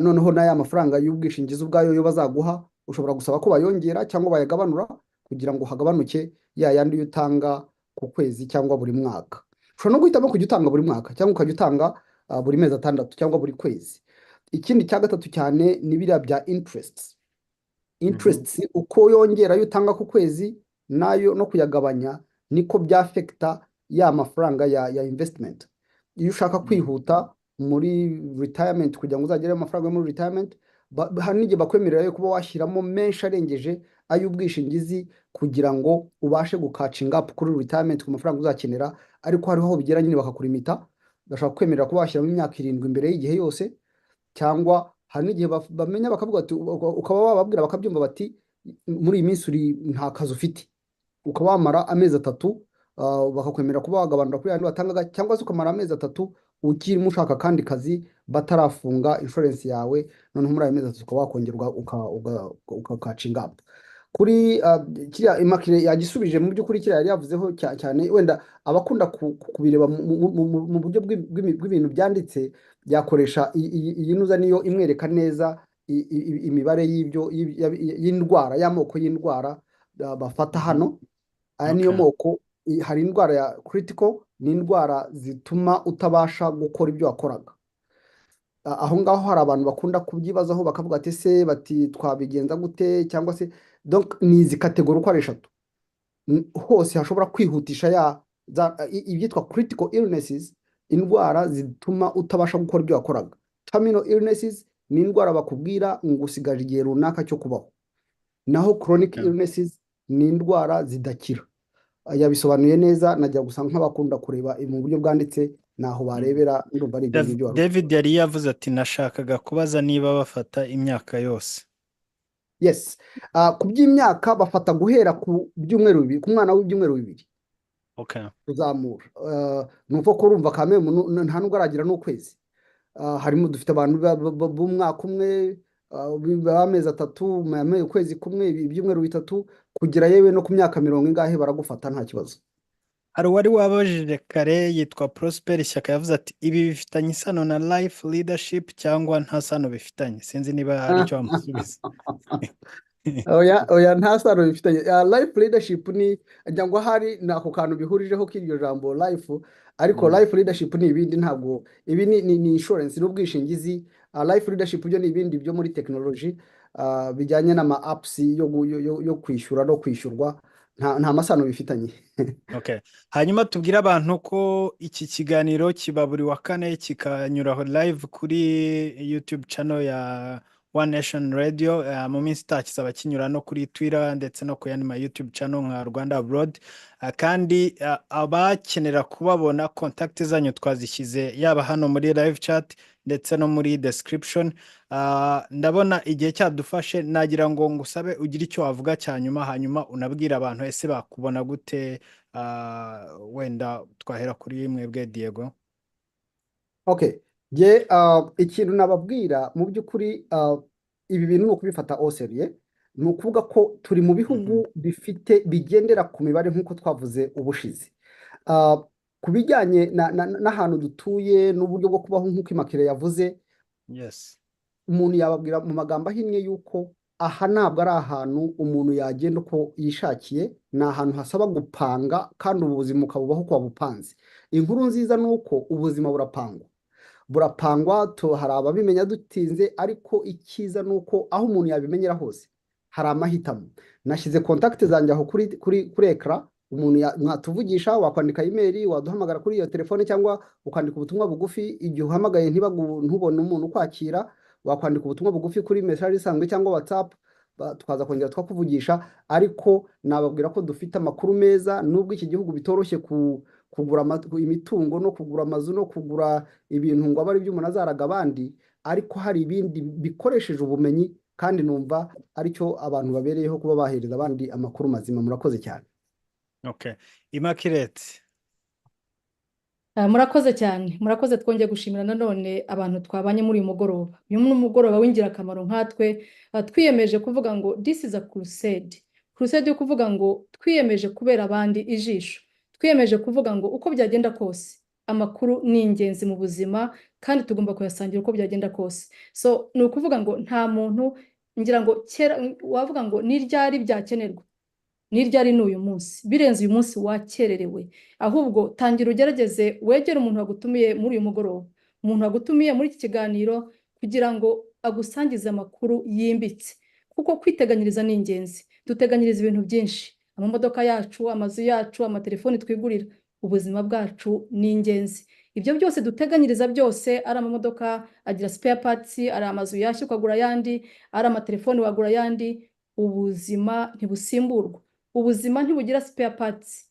Noneho n'aya mafaranga y'ubwishingizi ubwayo yo bazaguha, ushobora gusaba ko bayongera cyangwa bayagabanura kugira ngo hagabanuke ya yandi yo utanga ku kwezi cyangwa buri mwaka. Ushobora no guhitamo kujya utanga buri mwaka cyangwa ukajya utanga buri mezi 6 cyangwa buri kwezi. Ikindi cya gatatu cyane ni biriya bya interests. Interests uko yongera ayo utanga ku kwezi nayo no kuyagabanya, niko byaffecta ya mafaranga ya investment. Iyo ushaka kwihuta muri retirement kugira ngo uzagere amafaranga yo muri retirement, hari n'igihe bakwemerera yo kuba washyiramo menshi arengeje ay'ubwishingizi kugira ngo ubashe gucatchinga up kuri retirement ku mafaranga uzakenera. Ariko hariho aho bigera nyine bakakulimita, bashobora kukwemerera kuba washyiramo imyaka 7 imbere y'igihe yose, cyangwa hari n'igihe bamenya bakavuga ati, ukaba wababwira bakabyumva bati muri iyi minsi uri nta kazi ufite, ukaba wamara amezi 3, bakakwemerera kuba wagabanura kuri yandi watangaga, cyangwa se ukamara amezi 3. Ukirimo ushaka akandi kazi, batarafunga insurance yawe, noneho muri ayo mezi 3 ukaba wakongerwa ukacatchinga up kuri kiriya. Immaculée yagisubije. Mu by'ukuri kiriya yari yavuzeho cyane, wenda abakunda kubireba mu buryo bw'ibintu byanditse, yakoresha iyi nuza, niyo imwereka neza imibare y'ibyo y'indwara, y'amoko y'indwara bafata hano. Aya niyo moko. Hari indwara ya critical, ni indwara zituma utabasha gukora ibyo wakoraga. Aho ngaho hari abantu bakunda kubyibazaho, bakavuga ati: "Se bati twabigenza gute?" Cyangwa se, donc ni izi category uko ari eshatu. Hose hashobora kwihutisha ya ibyitwa critical illnesses, indwara zituma utabasha gukora ibyo wakoraga. Terminal illnesses ni indwara bakubwira ngo usigaje igihe runaka cyo kubaho, naho chronic illnesses ni indwara zidakira. Yabisobanuye neza. Najya gusa nk'abakunda kureba mu buryo bwanditse, naho barebera. Ndumva ari ibyo ngibyo wari David yari yavuze ati: "Nashakaga kubaza niba bafata imyaka yose." Yes. Ku by'imyaka, bafata guhera ku byumweru 2, ku mwana w'ibyumweru 2 kuzamura. Ni uko kurumva kamemu nta nubwo aragira n'ukwezi. Harimo, dufite abantu b'umwaka umwe, b'amezi 3, ukwezi kumwe, ibyumweru 3, kugera yewe no ku myaka mirongo ingahe baragufata nta kibazo. Hari uwari wabajije kare yitwa Prosper Ishyaka, yavuze ati: "Ibi bifitanye isano na Life Leadership cyangwa nta sano bifitanye?" Sinzi niba hari icyo wamusubiza. Oya, oya, nta sano bifitanye. Life Leadership ni ngira ngo hari ni ako kantu bihurijeho k'iryo jambo life, ariko Life Leadership ni ibindi. Ntabwo ibi ni insurance n'ubwishingizi. Life Leadership byo ni ibindi byo muri technology, bijyanye n'ama apps yo kwishyura no kwishyurwa. Nta masano bifitanye. Okay. Hanyuma tubwire abantu ko iki kiganiro kiba buri wa kane, kikanyuraho live kuri YouTube channel ya One Nation Radio. Mu minsi itaha kizaba kinyura no kuri Twitter ndetse no ku yandi ma YouTube channel nka Rwanda Abroad. Kandi abakenera kubabona, contact zanyu twazishyize yaba hano muri live chat ndetse no muri description. Ndabona igihe cyadufashe, nagira ngo ngusabe ugire icyo wavuga cya nyuma, hanyuma unabwire abantu ese bakubona gute. Wenda twahera kuri mwebwe, Diego. Okay. Jye ikintu nababwira mu by'ukuri, ibi bintu ni ukubifata au sérieux. Ni ukuvuga ko turi mu bihugu bifite, bigendera ku mibare nk'uko twavuze ubushize. Ku bijyanye n'ahantu dutuye n'uburyo bwo kubaho nk'uko Immaculée yavuze, umuntu yababwira mu magambo ahinnye yuko aha ntabwo ari ahantu umuntu yagenda uko yishakiye, ni ahantu hasaba gupanga, kandi ubu buzima ukabubaho uko wabupanze. Inkuru nziza ni uko ubuzima burapangwa, burapangwa. Hari ababimenya dutinze, ariko icyiza ni uko aho umuntu yabimenyera hose hari amahitamo. Nashyize contact zanjye aho kuri écran. Umuntu mwatuvugisha, wakwandika email, waduhamagara kuri iyo telefone cyangwa ukandika ubutumwa bugufi. Igihe uhamagaye ntubone umuntu ukwakira, wakwandika ubutumwa bugufi kuri message isanzwe cyangwa WhatsApp, tukaza kongera tukakuvugisha. Ariko nababwira ko dufite amakuru meza, nubwo iki gihugu bitoroshye kugura imitungo no kugura amazu no kugura ibintu ngo abe ari byo umuntu azaraga abandi, ariko hari ibindi bikoresheje ubumenyi, kandi numva aricyo abantu babereyeho, kuba bahereza abandi amakuru mazima. Murakoze cyane. Okay. Immaculate. Murakoze cyane, murakoze. Twongeye gushimira nanone abantu twabanye muri uyu mugoroba. Uyu ni umugoroba w'ingirakamaro nkatwe twiyemeje kuvuga ngo this is a crusade, crusade yo kuvuga ngo twiyemeje kubera abandi ijisho, twiyemeje kuvuga ngo uko byagenda kose amakuru ni ingenzi mu buzima kandi tugomba kuyasangira uko byagenda kose. So ni ukuvuga ngo nta muntu, ngira ngo kera wavuga ngo ni ryari byakenerwa, ni ryari? Ni uyu munsi. Birenze uyu munsi wakererewe. Ahubwo tangira ugerageze wegere umuntu wagutumiye muri uyu mugoroba, umuntu wagutumiye muri iki kiganiro, kugira ngo agusangize amakuru yimbitse, kuko kwiteganyiriza ni ingenzi. Duteganyiriza ibintu byinshi: amamodoka yacu, amazu yacu, amatelefoni twigurira. Ubuzima bwacu ni ingenzi. Ibyo byose duteganyiriza byose, ari amamodoka agira spare parts, ari amazu yashya ukagura ayandi, ari amatelefoni wagura ayandi, ubuzima ntibusimburwa, ubuzima ntibugira spare parts.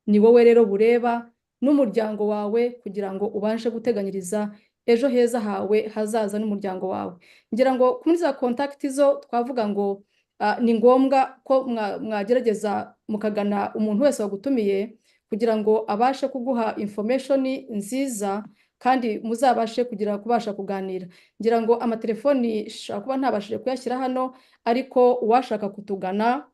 Ni wowe rero bureba n'umuryango wawe, kugira ngo ubashe guteganyiriza ejo heza hawe hazaza n'umuryango wawe. Ngira ngo kuri za contact zo twavuga ngo ni ngombwa ko mwagerageza mukagana umuntu wese wagutumiye kugira ngo abashe kuguha information nziza. Kandi muzabashe kugira kubasha kuganira. Ngira ngo amatelefoni nshobora kuba ntabashije kuyashyira hano, ariko uwashaka kutugana,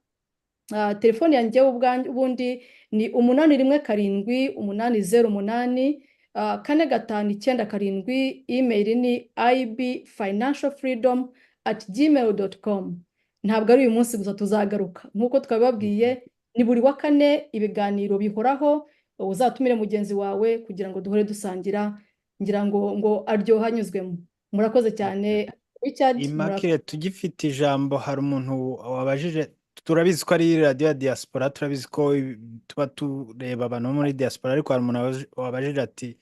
telefoni yanjye ubundi ni 817 808 4597. Email ni ibfinancialfreedom@gmail.com. Ntabwo ari uyu munsi gusa tuzagaruka, nk'uko twabibabwiye, ni buri wa kane, ibiganiro bihoraho. Uzatumire mugenzi wawe kugira ngo duhore dusangira. Ngira ngo aryoha anyuzwemo. Murakoze cyane, Richard. Immaculate, tugifite ijambo, hari umuntu wabajije. Turabizi ko ari radiyo ya diaspora, turabizi ko tuba tureba abantu bo muri diaspora, ariko hari umuntu wabajije ati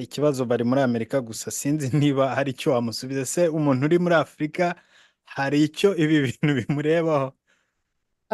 ikibazo bari muri Amerika gusa. Sinzi niba hari icyo wamusubiza. Se umuntu uri muri Afurika hari icyo ibi bintu bimurebaho?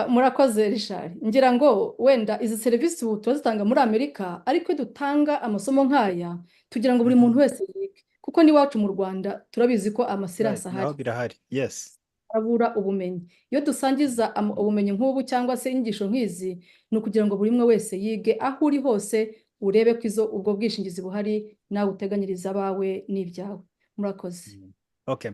Murakoze, Richard. Ngira ngo wenda izi serivisi ubu turazitanga muri Amerika, ariko iyo dutanga amasomo nk'aya tugira ngo buri muntu wese yige, kuko n'iwacu mu Rwanda turabizi ko ama assurance Right, naho ahari. Birahari, yes. Abura ubumenyi. Iyo dusangiza ubumenyi nk'ubu cyangwa se inyigisho nk'izi, ni ukugira ngo buri umwe wese yige, aho uri hose urebe ko izo ubwo bwishingizi buhari, nawe uteganyiriza abawe n'ibyawe. Murakoze. Okay.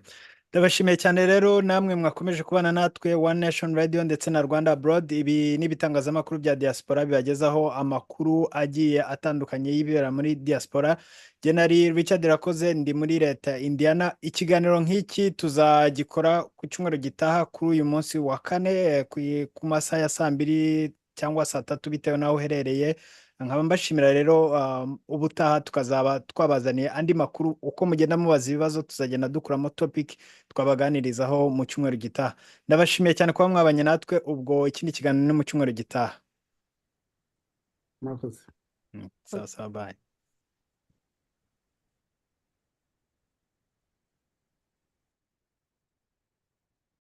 Ndabashimiye cyane rero namwe mwakomeje kubana natwe, One Nation Radio ndetse na Rwanda Abroad. Ibi ni ibitangazamakuru bya diaspora bibagezaho amakuru agiye atandukanye y'ibibera muri diaspora. Jye nari Richard Irakoze, ndi muri leta ya Indiana. Ikiganiro nk'iki tuzagikora ku cyumweru gitaha kuri uyu munsi wa kane, ku masaha ya saa 2 cyangwa saa 3, bitewe n'aho uherereye. Nkaba mbashimira rero, ubutaha tukazaba twabazaniye andi makuru. Uko mugenda mubaza ibibazo, tuzagenda dukuramo topic twabaganirizaho mu cyumweru gitaha. Ndabashimiye cyane kuba mwabanye natwe. Ubwo ikindi kiganiro ni mu cyumweru gitaha. Murakoze. Sawa sawa, bye.